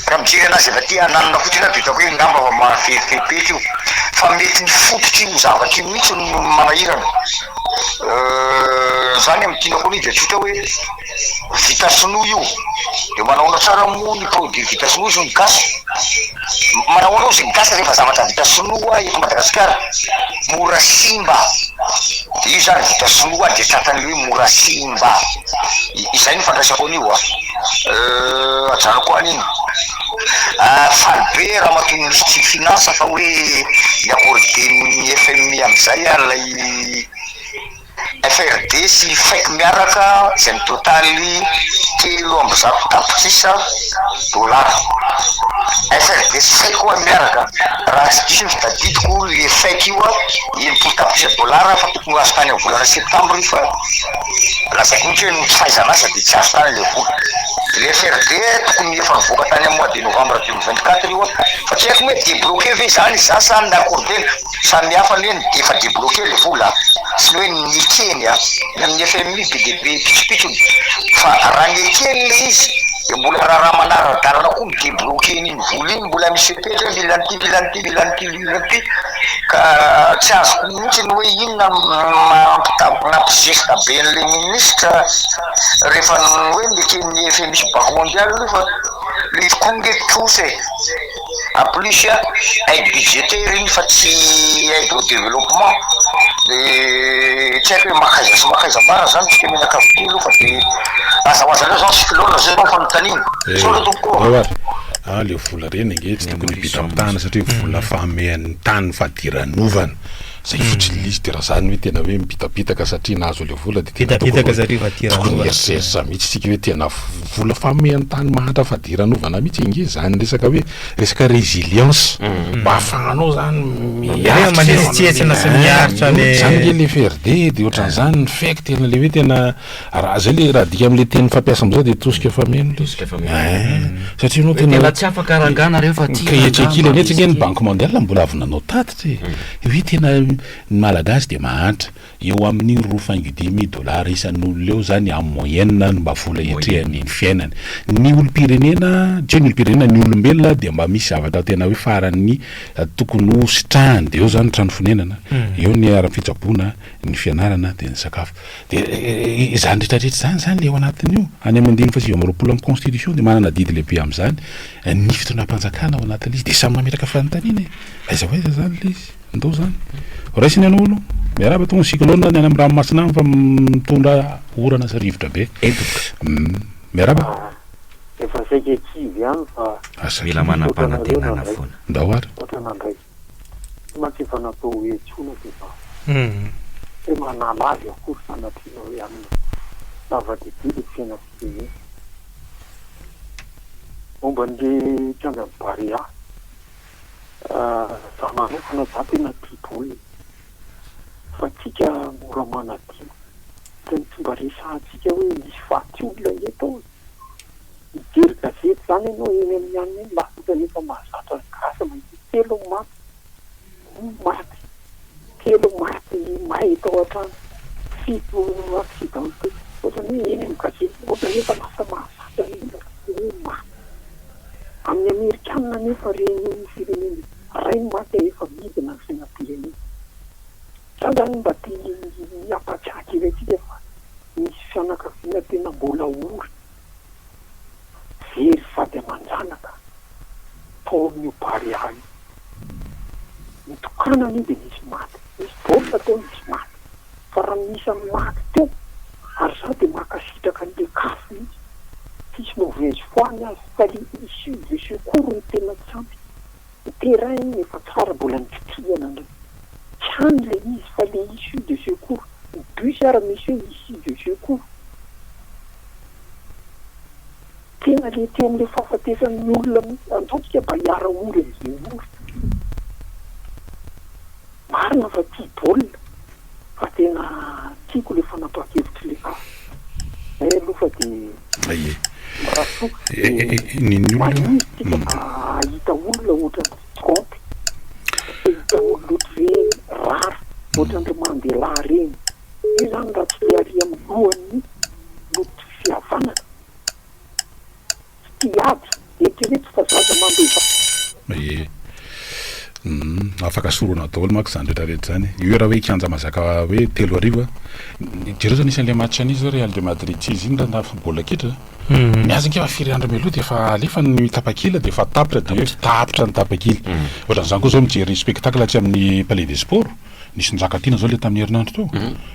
Raha mijery anazy avy aty ananona fotsiny aho dia hitako hoe ngamba fa mahafehy fepetra io. Fa mety ny fototr'io zavatra io mihitsy no manahirana. Zany amin'ny tiana koa dia tsotra hoe vita sinoa io. Dia manahoana tsara moa ny produit vita sinoa sy ny gasy? Manahoana ozy ny gasy rehefa zavatra vita sinoa eto Madagasikara? Mora simba. Io zany vita sinoa dia tratran'ilay hoe mora simba. Izay no fandraisako an'io a. Ajanoko any iny. Faly be ramatoa minisitry ny finance fa hoe ni-accorder-n'ny FMI amin'izay ilay FRD sy FEC miaraka izay mitotaly 103 tapitrisa dolara. FRD sy FEC ho'a miaraka, raha tsy diso ny fitadidiko le FEC io 60 tapitrisa dolara fa tokony ho azo tany amin'ny volana septambra io fa lazaiko mihitsy hoe ny tsy fahaizana azy dia tsy azo tany le vola. Le FRD tokony efa nivoaka tany amin'ny mois de novembre 2024 io fa tsy haiko hoe debloquer ve izany izany sa ni-accorder-na. Samy hafa anie ny efa debloquer le vola sy ny hoe nekeny a! Ny amin'ny FMI be dia be pitsopitsony fa raha nekeny le izy dia mbola raharaha manara-dalana koa ny debloquer an'iny vola iny mbola misy fepetra hoe mila an'ity mila an'ity mila an'ity mila an'ity ka tsy azoko mihitsy ny hoe inona no mampizesta be an'le ministra rehefa hoe neken'ny FMI sy banque mondiale io fa le izy koa nge trosa e! En plus aide budgétaire iny fa tsy aide au développement de tsy haiko hoe makaiza sy makaiza marina zany tsika mianakavy ty aloha fa de aza ho aza aleo zany cyclone zay no fanontaniana. Misaotra tompoko ô. Ao ary. Ah le vola reny ange tsy tokony hipitapitahana satria vola fahamehan'ny tany fadiranovana. Zay fotsiny le izy de raha zany hoe tena hoe mipitapitaka satria nahazo le vola de tena tokony Mipitapitaka satria fadiranovana. tokony hieritreritra mihitsy tsika hoe tena vola fahamehan-tany mahantra fadiranovana mihitsy ange zany resaka hoe resaka résilience mba ahafahanao zany miaritra Manetsintsetsina sy miaritra le zany nge le FRD de ohatran'izany ny FEC tena le hoe tena Raha zay le raha adika amle teny fampiasa amzao de tosika fameno le Tosika fameno. Ein, satria anao Hoe tena tena tsy afaka rangah nareo fa ty Ka etsy rangah ankilany mba etsy ange misy ny ty. banque mondiale mbola avy nanao tatitra e, hoe tena ny malagasy de mahantra, eo amin'ny roa faingo dimy dollars isan'olona eo zany en moyenne no mba vola hiatrehany ny fiainany. Ny olom-pirenena, tsy hoe ny olom-pirenena, ny olombelona dia mba misy zavatra tena hoe faran'ny tokony ho sitrahany, de eo zany ny trano fonenana, eo ny ara-pitsaboana, ny fianarana dia ny sakafo. Dia izany rehetra rehetra izany izany ilay ao anatin'io. Any amin'ny andininy faha 29 amin'ny constitution dia manana adidy lehibe amin'izany ny fitondram-panjakana ao anatin'ilay izy. Dia samy mametraka fanontaniana e! Aiza ho aiza izany ilay izy? Ndao izany. Raisina ianao aloha. Miarahaba tonga ny cyclone any amin'ny ranomasina any fa mitondra orana sy rivotra be. Miarahaba. Efa saika kivy ihany fa Mila manam-panantenana foana. Ndao ary. Misaotra nandray. Tsy maintsy efa natao hoe tsona dia mba hoe manala azy akory sanatriana hoe anona. Zava-dehibe le fiainam-pirenena. Momba an'le kianjan'i Barea, za manokana za tena tia baolina fa tsika mora manadino. Tena tsy mba resahantsika hoe nisy faty olona ange tao e. Mijery gazety zany ianao eny amin'ny anona eny lasa ohatran'ny efa mahazatra ny gasy mahita telo ny maty, roa maty, telo maty may tao an-trano, fito accidenté, ohatran'ny hoe eny amin'ny gazety ohatran'ny efa lasa mahazatra ny olona hoe maty. Amin'ny amerikanina anefa reny firenena ray ny maty efa midina ny fiainam-pirenena. Za zany mba te hampatsiahy kely antsika fa Misy fianakaviana tena mbola ory, very vady aman-janaka tao amin'io Barea io. Nitokanana io dia nisy maty, nisy baolina tao nisy maty. Fa raha ny isan'ny maty teo, ary izaho dia mankasitraka an'ilay caf mihitsy, tsisy mauvaise foi ny azy fa le issue de secours no tena tsy ampy. Ny terrain iny efa tsara mbola nikitihana indray. Tsy any ilay izy fa le issue de secours. Ny bus ara misy hoe issue de secours. Tena le teo amin'ilay fahafatesan'ny olona mihitsy. Andao tsika mba hiara ory amin'izay ory. Marina fa tia baolina fa tena tiako le fanapahan-kevitry le hafa. Zay aloha fa de Aie. mirary soa. Eh, ny ny olona. Maniry tsika mba hahita olona ohatran'i Trump, te hahita olona ohatr'ireny rare, ohatran'dry Mandela reny. Io zany raha tsy le ary amin'ny lohany mihitsy no tia fihavanana. Tsy tia ady, eritrereto fa zaza mandeha. Ie. Humm afaka sorohana daholo manko izany rehetra rehetra izany. Io raha hoe kianja mazaka hoe 3000 a. Jereo zao nisy an'ilay match an'iza zao Real de Madrid sy izy iny raha baolina kitra. Ny azy ange efa firy andro mialoha dia efa alefa ny tapakila dia efa tapitra dia hoe tapitra ny tapakila. Ohatran'izany koa zao mijery spectacle atsy amin'ny Palais des Sports. Nisy Njakatiana zao le tamin'ny herinandro teo.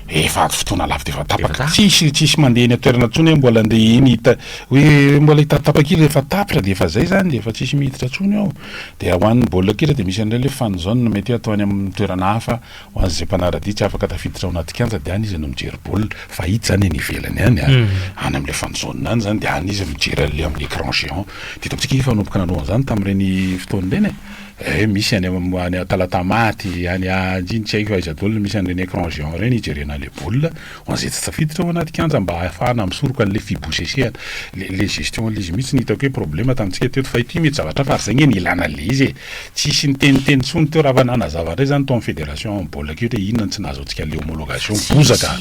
Efa fotoana lava dia efa tapaka. Tsisy tsisy mandeha eny an-toerana intsony hoe mbola andeha eny hita hoe mbola hitady tapakila efa tapitra dia efa zay zany dia efa tsisy miditra intsony ao. Dia ho an'ny baolina kitra dia misy an'ireny hoe fan zone mety hoe atao any amin'ny toerana hafa ho an'izay mpanara-dia tsy afaka tafiditra ao anaty kianja dia any izy no mijery baolina. Fa hita zany any ivelany any an, any amin'ilay fan zone any zany dia any izy mijery an'ilay amin'ny écran géant. Dia eto amintsika efa nanomboka nanao an'izany tamin'ireny fotoana ireny e. Eh misy any any Talatamaty, any iny tsy haiko aiza daholo no misy an'ireny écran géant ireny hijerena an'ilay baolina ho an'izay tsy tafiditra ao anaty kianja mba ahafahana misoroka an'ilay fibosesehana. Le le gestion an'ilay izy mihitsy no hitako hoe problème tamintsika teto fa ity mety zavatra hafa ary izay ange no ilana an'ilay izy e. Tsisy niteniteny intsony teo raha fa nanazava indray izany tao amin'ny fédération baolina kitra hoe inona no tsy nahazoantsika an'ilay homologation bozaka,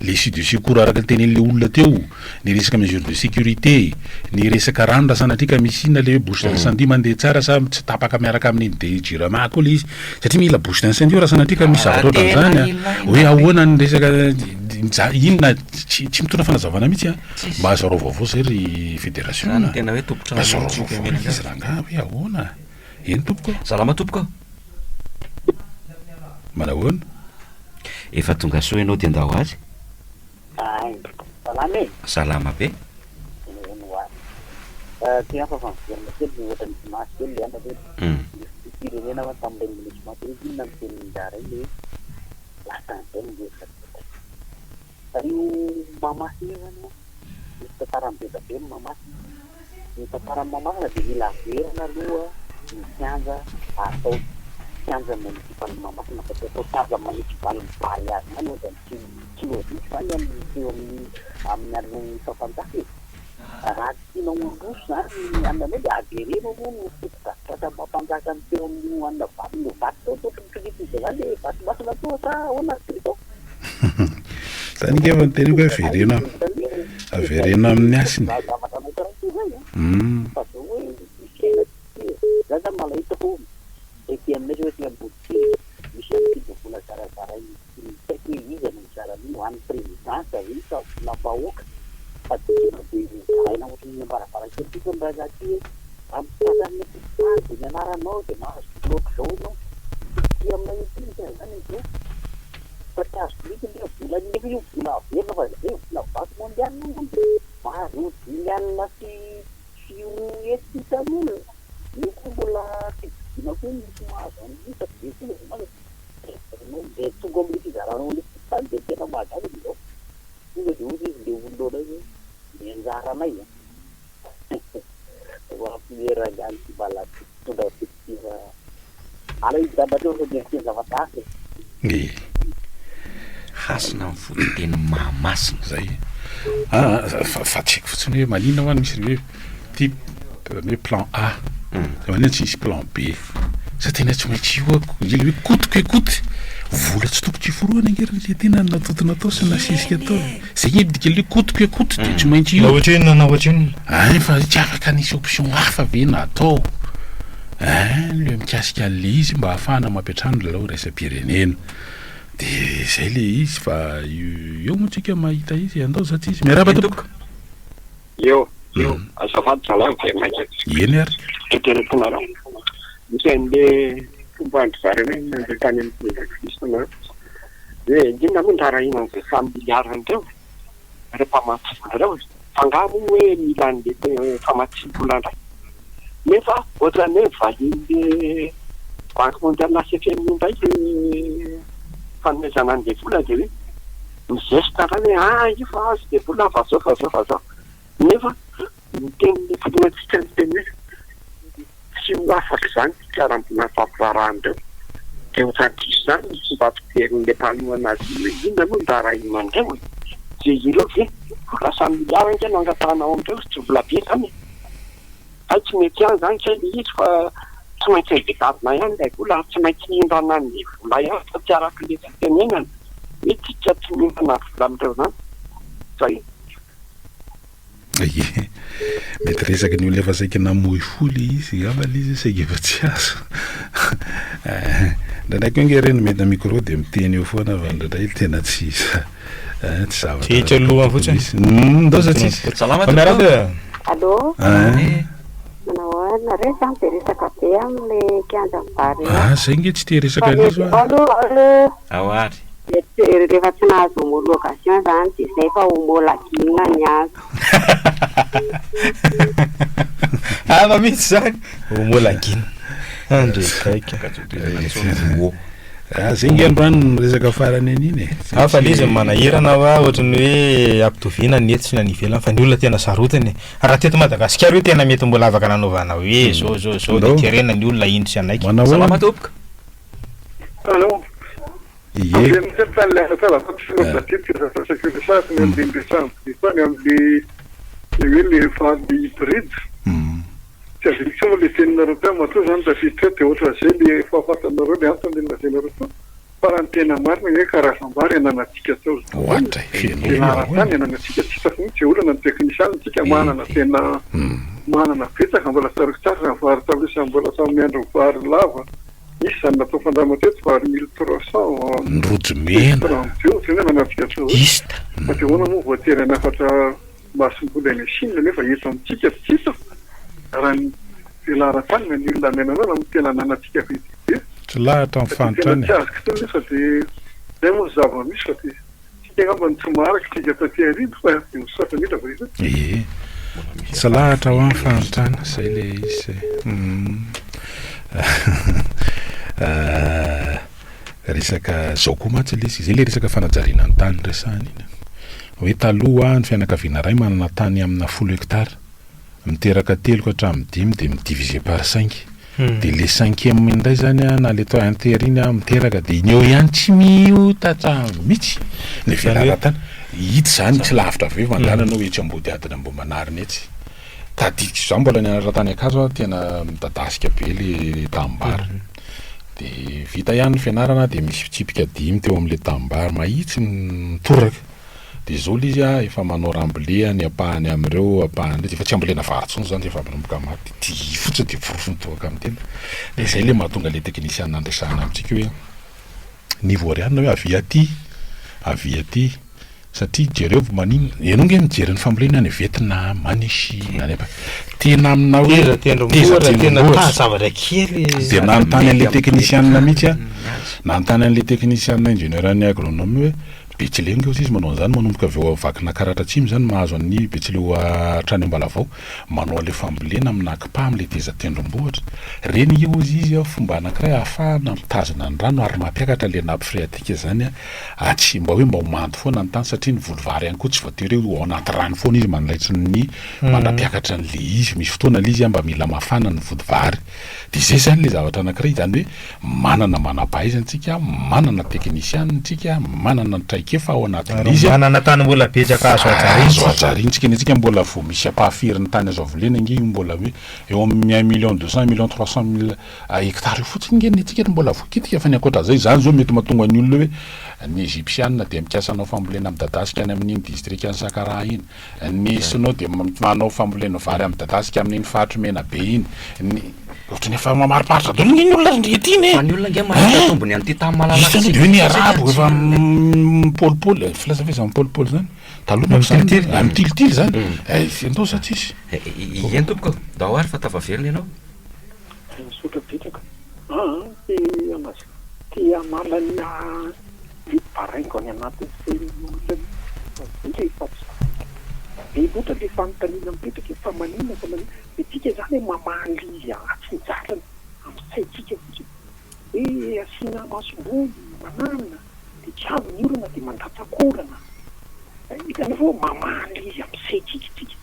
l'issue de secours araka ny tenenin'ilay olona teo. Ny resaka mesure de sécurité, ny resaka rano raha sanatria ka misy inona le hoe bouche d'incendie mandeha tsara sa tsy tapaka miaraka amin'iny de jirama koa le izy satria mila bouche d'incendie io raha sanatria ka misy zavatra ohatran'izany a, hoe ahoana ny resaka inona tsy tsy mitondra fanazavana mihitsy a, mba zarao vaovao zay ry fédération a, mba zarao vaovao le izy rangaha hoe ahoana, eny tompoko ô. Salama tompoko ô. Manahoana? Efa tonga soa ianao dia ndao azy. Ay, salama e! Salama be. Eny ho ahy. Ty hafa fa miverina kely ny ohatran'ny dimanche kely le andro hoe ny filoham-pirenena ho'a tamin'ilay minisy maty hoe inona no tenin'ingahy ray le hoe lasa an'izay ny hevitra rehetra. Fa io Mahamasina io zany an, misy tantarany be dia be ny Mahamasina. Ny tantaran'i Mahamasina dia mila averina aloha ny kianja atao kianja monisipalin'i Mahamasina fa tsy atao kianja monisipalin'i Barea zany ohatran'ny tsy Tsy logique zany amin'ny teo amin'ny amin'ny andron'ny fampanjaka e! Raha tianao handroso zany ny anona anao dia avereno aloha ny fotodrafitrasa mampanjaka ny teo amin'io anona vato io vato teo tokony mitrikitry zany le vato masina teo sa ahoana ry Christo? Zany nge efa niteneniko hoe avereno avereno amin'ny hasiny. Zavatra anankiray koa zay an! Fa zao hoe ny fiainantsika e! Za zany malahelo tokoa ety aminay zao ety Amboditsiry misy an'ity vola zarazarain'ny Tsy haiko hoe iza no mizara an'io, an'ny présidence ve sa volam-bahoaka? Fa dia tonga dia zaraina ohatran'ny am-baravarankely fotsiny rangahy ity hoe raha mitraka amin'ny tompon-tany dia ny anaranao dia mahazo vola ohatr'izao ianao. Ity aminay ity misy an'izany amin'izao. Fa tsy azoko mihitsy ny hoe vola nefa io vola averina fa izay vola banky mondiale hono dia mahazo 500 sy 200 isan'olona. Io koa mbola tsy vidiana koa misy mahazo an'io fa be koa ilay vola. Dia tonga amin'ilay fizarana ao amin'ilay fokontany dia tena mahagaga dia izao, tonga dia hoy izy ilay olona ao indray hoe ny anjaranay an! Mampiomehy rangahy ity malagasy mpitondra fictive aleo hijanona hatreo fa dia miteny zavatra hafa e! Ee. Hasina ny fototeny Mahamasina. Zay. Aa fa tsy haiko fotsiny hoe maninona hoa no misy ny hoe ty hoe plan A, de maninona tsy misy plan B? Sa tena tsy maintsy io ako, le hoe coute que coute, vola tsy tokony tsy forohana ange ry le tena natoto natao sy nasesika tao e, zay nge dikan'le hoe coute que coute de tsy maintsy io. Na ohatrinona na ohatrinona. Ein fa tsy afaka nisy option hafa ve natao ein le mikasika an'le izy mba ahafahana mampiantrano lalao iraisam-pirenena. De zay le izy fa eo moa tsika mahita izy andao za tsy izy. Miarahaba tompoko. Eo, eo, azafady zalahy miverina maika. Eny ary. Teneniko anareo, misy an'le fomba an-dry zareo hoe nandeha tany amin'ny président hoe inona moa ny raharahiana an'izay cent milliards ireo, ireo mpamatsy vola ireo e, fa angaha moa hoe mila an'le famatsiam-bola indray, nefa ohatran'ny hoe valian'le banque mondiale sy FMI indray le fanomezana an'le vola dia hoe mi-geste indray hoe ah io fa azo le vola fa zao fa zao fa zao, nefa ny tenin'ny filohantsika niteny hoe tsy ho afaka izany ity karam-bola nifampiraharahana ireo, dia ohatran'ny diso izany ny fomba fijerin'ilay mpanohana azy io hoe inona moa no raharahiana an'ireo e? Dia ireo ve vola cent milliards ange no angatahanao amin'ireo, tsy vola be izany e! Hay tsy mety ihany izany kay ilay izy fa tsy maintsy mivedavina ihany ilay vola ary tsy maintsy mihindrana ny vola ihany fa tsy araka ilay fitenenana hoe tsika tsy mihindrana vola amin'ireo izany. Zay. Ie, mety resaky ny olona efa saika namoy fo le izy angamba le izy saingy efa tsy azo. Indraindray koa ange ireny omena micro dia miteny eo foana fa indraindray tena tsy tsy zavatra Tsy hiditra lohany fotsiny. Ndao za tsisy. Salama tompoko. Allô? Hein? Manao ahoana? Nareo izany dia resaka be amin'ilay kianjan'ny Barea. Ah, zay nge tsy te hiresaka an'izy hoa. Allo, allo. Ao ary. Rehefa tsy nahazo homologation izany dia izay fa homolagina ny azo. Hafa mihitsy izany. Homolagina. Andre gaika. Ah, zay nge androany no resaka farany an'iny e. Zay Ah, fa le tsy- izy manahirana hoa ohatran'ny hoe ampitoviana ny eto sy ny any ivelany fa ny olona tena sarotiny e. Raha teto Madagasikara io tena mety mbola afaka nanaovana hoe zao zao zao de Ndao. terena ny olona hino sy hanaiky. Manao ahoana? Salama tompoko. Allo. Ie. Averina kely tany ilay anatala fa tsy mba tadidiko izay resaka resahako ny amin'ilay niresahako be tany amin'ilay hoe le vary hybride. Tsy adinoko intsony moa le teninareo teo matoa zany tafiditra eo de ohatran'izay le fahafantanareo le antony le nolazainareo teo fa raha ny tena marina hoe karazam-bary ananantsika tao Ohatra e, feno velaran-tany ananantsika tsy hitako mihitsy izay olana ny teknisianina tsika manana tena manana betsaka mbola tsaroako tsara ny vary taloha samy mbola samy miandry ny vary lava nisy izany natao fandrama teto vary 1300 Ny rojo mena. 32 ohatran'ny hoe ananantsika tao Ista. fa de ahoana moa voatery hanafatra Masomboly any Chine nefa eto amintsika tsy hita raha ny velaran-tany na ny olona any ananana no tena ananantsika be dia be. Tsy lahatra ny Fa dia tena fahantrana tsy e. azoko intsony nefa dia izay moa ny zava-misy fa dia tsika angamba no tsy maharaka tsika taty aoriana fa dia misaotra indrindra fa izay. Ie. Tsy lahatra hoa ny fahantrana, zay le izy e. Resaka zao koa mantsy le izy, zay le resaka fanajariana ny tany resahana iny. Hoe taloha ny fianakaviana iray manana tany amina folo hectares, miteraka telo ka hatramin'ny dimy dia mi-diviser par cinq. Dia le cinquième indray zany na le un tiers iny miteraka dia iny eo ihany tsy miotatra mihitsy ny velaran-tany. Hita izany tsy lavitra avy eo mandany ianao etsy Ambodihadina Ambohimanarina etsy. Tadidiko za mbola nianatra tany Ankatso aho tena midadasika be le tanimbary. Dia vita ihany ny fianarana dia misy fitsipika dimy teo amin'ilay tanimbary mahitsy mitoraka. Dia izao ilay izy a, efa manao ramble ny ampahany amin'ireo ampahany ireo, dia efa tsy ambolena vary intsony izany rehefa manomboka maty, dia fotsiny dia porofo mitoraka amin'ny tena. Dia izay ilay mahatonga ilay teknisiana niresahana amintsika hoe ny Ivoariana hoe avia aty, avia aty. Satria jereo maninona, ianao nge mijery ny fambolena any Vietnam, any Chine, any apa, tena amina hoe Teza tendrombohitra, tena ta zavatra kely. Dia nanontany an'ilay teknisianina mihitsy aho, nanontany an'ilay teknisianina ingénieur an'ny agronome hoe Betsileo nge ozy izy manao an'izany manomboka avy eo Vakinakaratra atsimo izany mahazo an'i Betsileo hatrany Ambalavao, manao an'ilay fambolena amina akipa amin'ilay teza tendrombohitra. Ireny nge ozy izy fomba anankiray ahafahana mitazona ny rano ary mampiakatra ilay nappe phréatique izany Atsy mba hoe mba ho mando foana ny tany satria ny voly vary ihany koa tsy voatery hoe ho ao anaty rano foana izy mandraitry ny mandra-piakatra an'le izy, misy fotoana le izy mba mila mafana ny vody vary. De zay zany le zavatra anankiray, izany hoe manana manam-pahaizana tsika, manana teknisianina tsika, manana ny traikefa ao anatin'le izy. Manana tany mbola betsaka azo hajarina Azo hajarina tsika, ny antsika mbola vao misy ampahafirin'ny tany azo avolena ange io mbola hoe eo amin'ny un million deux cent, un million trois cent mille Hectare io fotsiny nge ny antsika no mbola voakitika fa ny ankoatra an'izay izany izao mety mahatonga ny olona hoe ny Egyptiana dia mikasa hanao fambolena midadasika any amin'iny distrikan'i Sakaraha iny, ny Sinoa dia manao fambolena vary midadasika amin'iny faritr'i Menabe iny, ny ohatran'ny efa mamariparitra daholo nge ny olona ry ndry ety iny e! Fa ny olona nge mahita tombony an'ity tany malalaka Hitanao dia hoe ny Arabo efa mipolipoly, filaza ve izany mipolipoly izany? Taloha manko izany, mitilitily izany, eh ndao za tsisy. Eny tompoko, ndao ary fa tafaverina ianao. Misaotra betsaka aa te hanaza te hanala ny le baraingo any anatin'ny sain'ny olona mihitsy fa zay le efa tsy be loatra le fanontaniana mipetraka e fa maninona fa maninona de tsika zany mamaha an'le izy atsinjarany amin'ny saintsika fotsiny hoe asiana masomboly mananona de tsy avy ny orana de mandatsakorana Hitanao fa mamaha an'ilay izy amin'ny saintsika isika.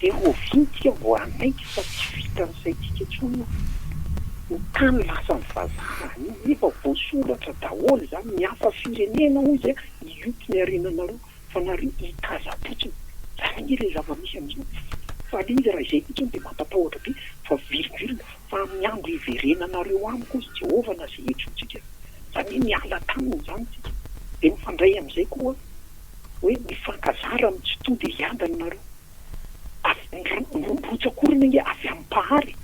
Dia rahoviana isika vao hanaiky fa tsy vitan'ny saintsika intsony io. Ny tany lasan'ny vazaha io efa voasoratra daholo izany, ny hafa firenena hoy izy hioty ny harenanareo fa nareo hitazam-potsiny. Izany ange ilay zava-misy amin'izao. Fa ilay izy raha izay fotsiny dia mampatahotra be fa miverimberina fa amin'ny andro hiverenanareo amiko hozy Jehovah na izay iantsoantsika. Izany hoe miala taminy izany isika. Dia mifandray amin'izay koa hoe mifankazara amin'ny Tsitoha dia hiadana nareo. Avy ny rotsak'orana ange avy amin'ny Mpahary e.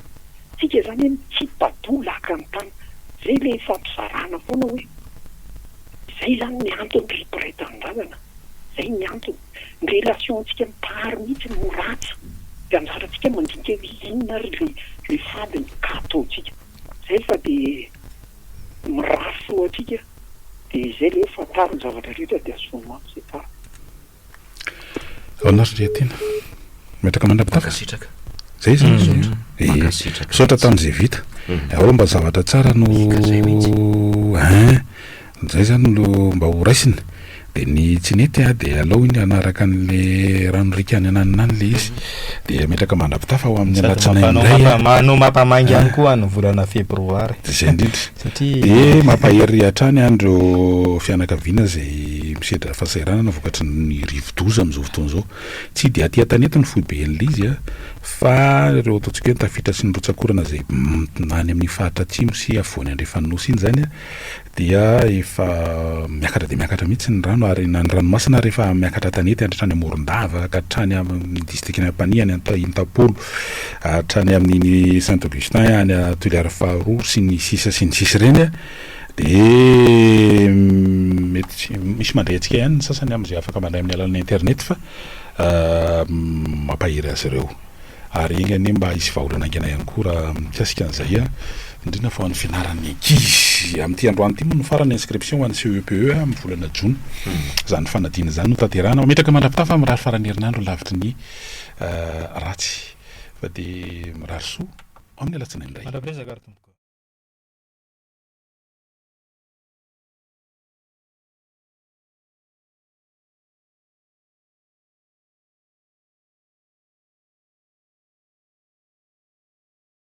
Tsika izany hoe mitsipa-doha laka ny tany. Izay ilay ifampizarana foana hoe izay izany ny antony ry mpiray tanindrazana. Izay ny antony. Ny relation-ntsika amin'ny Mpahary mihitsy no ratsy. Dia anjarantsika mandinika hoe inona ary ilay ilay fadiny ka ataontsika. Izay fa dia mirary soa antsika dia izay ilay hoe fantaro ny zavatra rehetra dia asehoy mafy izay tsara. Ahoana ry Riatiana? Mipetraka mandra-pitafa? Mankasitraka. Zay izany. Misaotra. Ee. Mankasitraka. Misaotra tamin'izay vita. Ao mba zavatra tsara no hein. Zay zany no mba ho raisina. De ny tsy nety a de alao iny hanaraka an'le rano riaka any ananona any le izy. De ametraka mandra-pitafa ho amin'ny Sady alatsinainy mampanao indray a. mampa- no mampamangy ihany Hein. koa ny volana febroary. De zay indrindra. Satria De mampahery hatrany an'ireo fianakaviana izay misedra fahasahiranana vokatry ny rivodoza amin'izao fotoana izao. Tsy dia aty an-tanety ny foiben'ilay izy a, fa ireo ataontsika hoe ny tafiotra sy ny rotsak'orana izay any amin'ny faritra atsimo sy afovoany andrefan'ny nosy iny izany a, dia efa miakatra dia miakatra mihitsy ny rano ary na ny ranomasina ary efa miakatra an-tanety hatrany Morondava ka hatrany amin'ny distrikan'i Ampanihy any Antahimitapolo hatrany amin'iny Saint Augustin any Toliara faharoa sy ny sisa sy ny sisa ireny a. Dia mety tsy misy mandray antsika ihany ny sasany amin'izay afaka mandray amin'ny alalan'ny internet fa mampahery azy ireo. Ary enga anie mba hisy vahaolana haingana ihany koa raha mikasika an'izay, indrindra fa ho an'ny fianaran'ny ankizy. Amin'ity androany ity moa no farany inscription ho an'ny CEPE amin'ny volana jona. Izany fanadinana izany no tanterahana. Mametraka mandra-pitafa mirary faran'ny herinandro lavitry ny ratsy. Fa dia mirary soa ho amin'ny alatsinainy indray. Mandra-piresaka ary tompoko.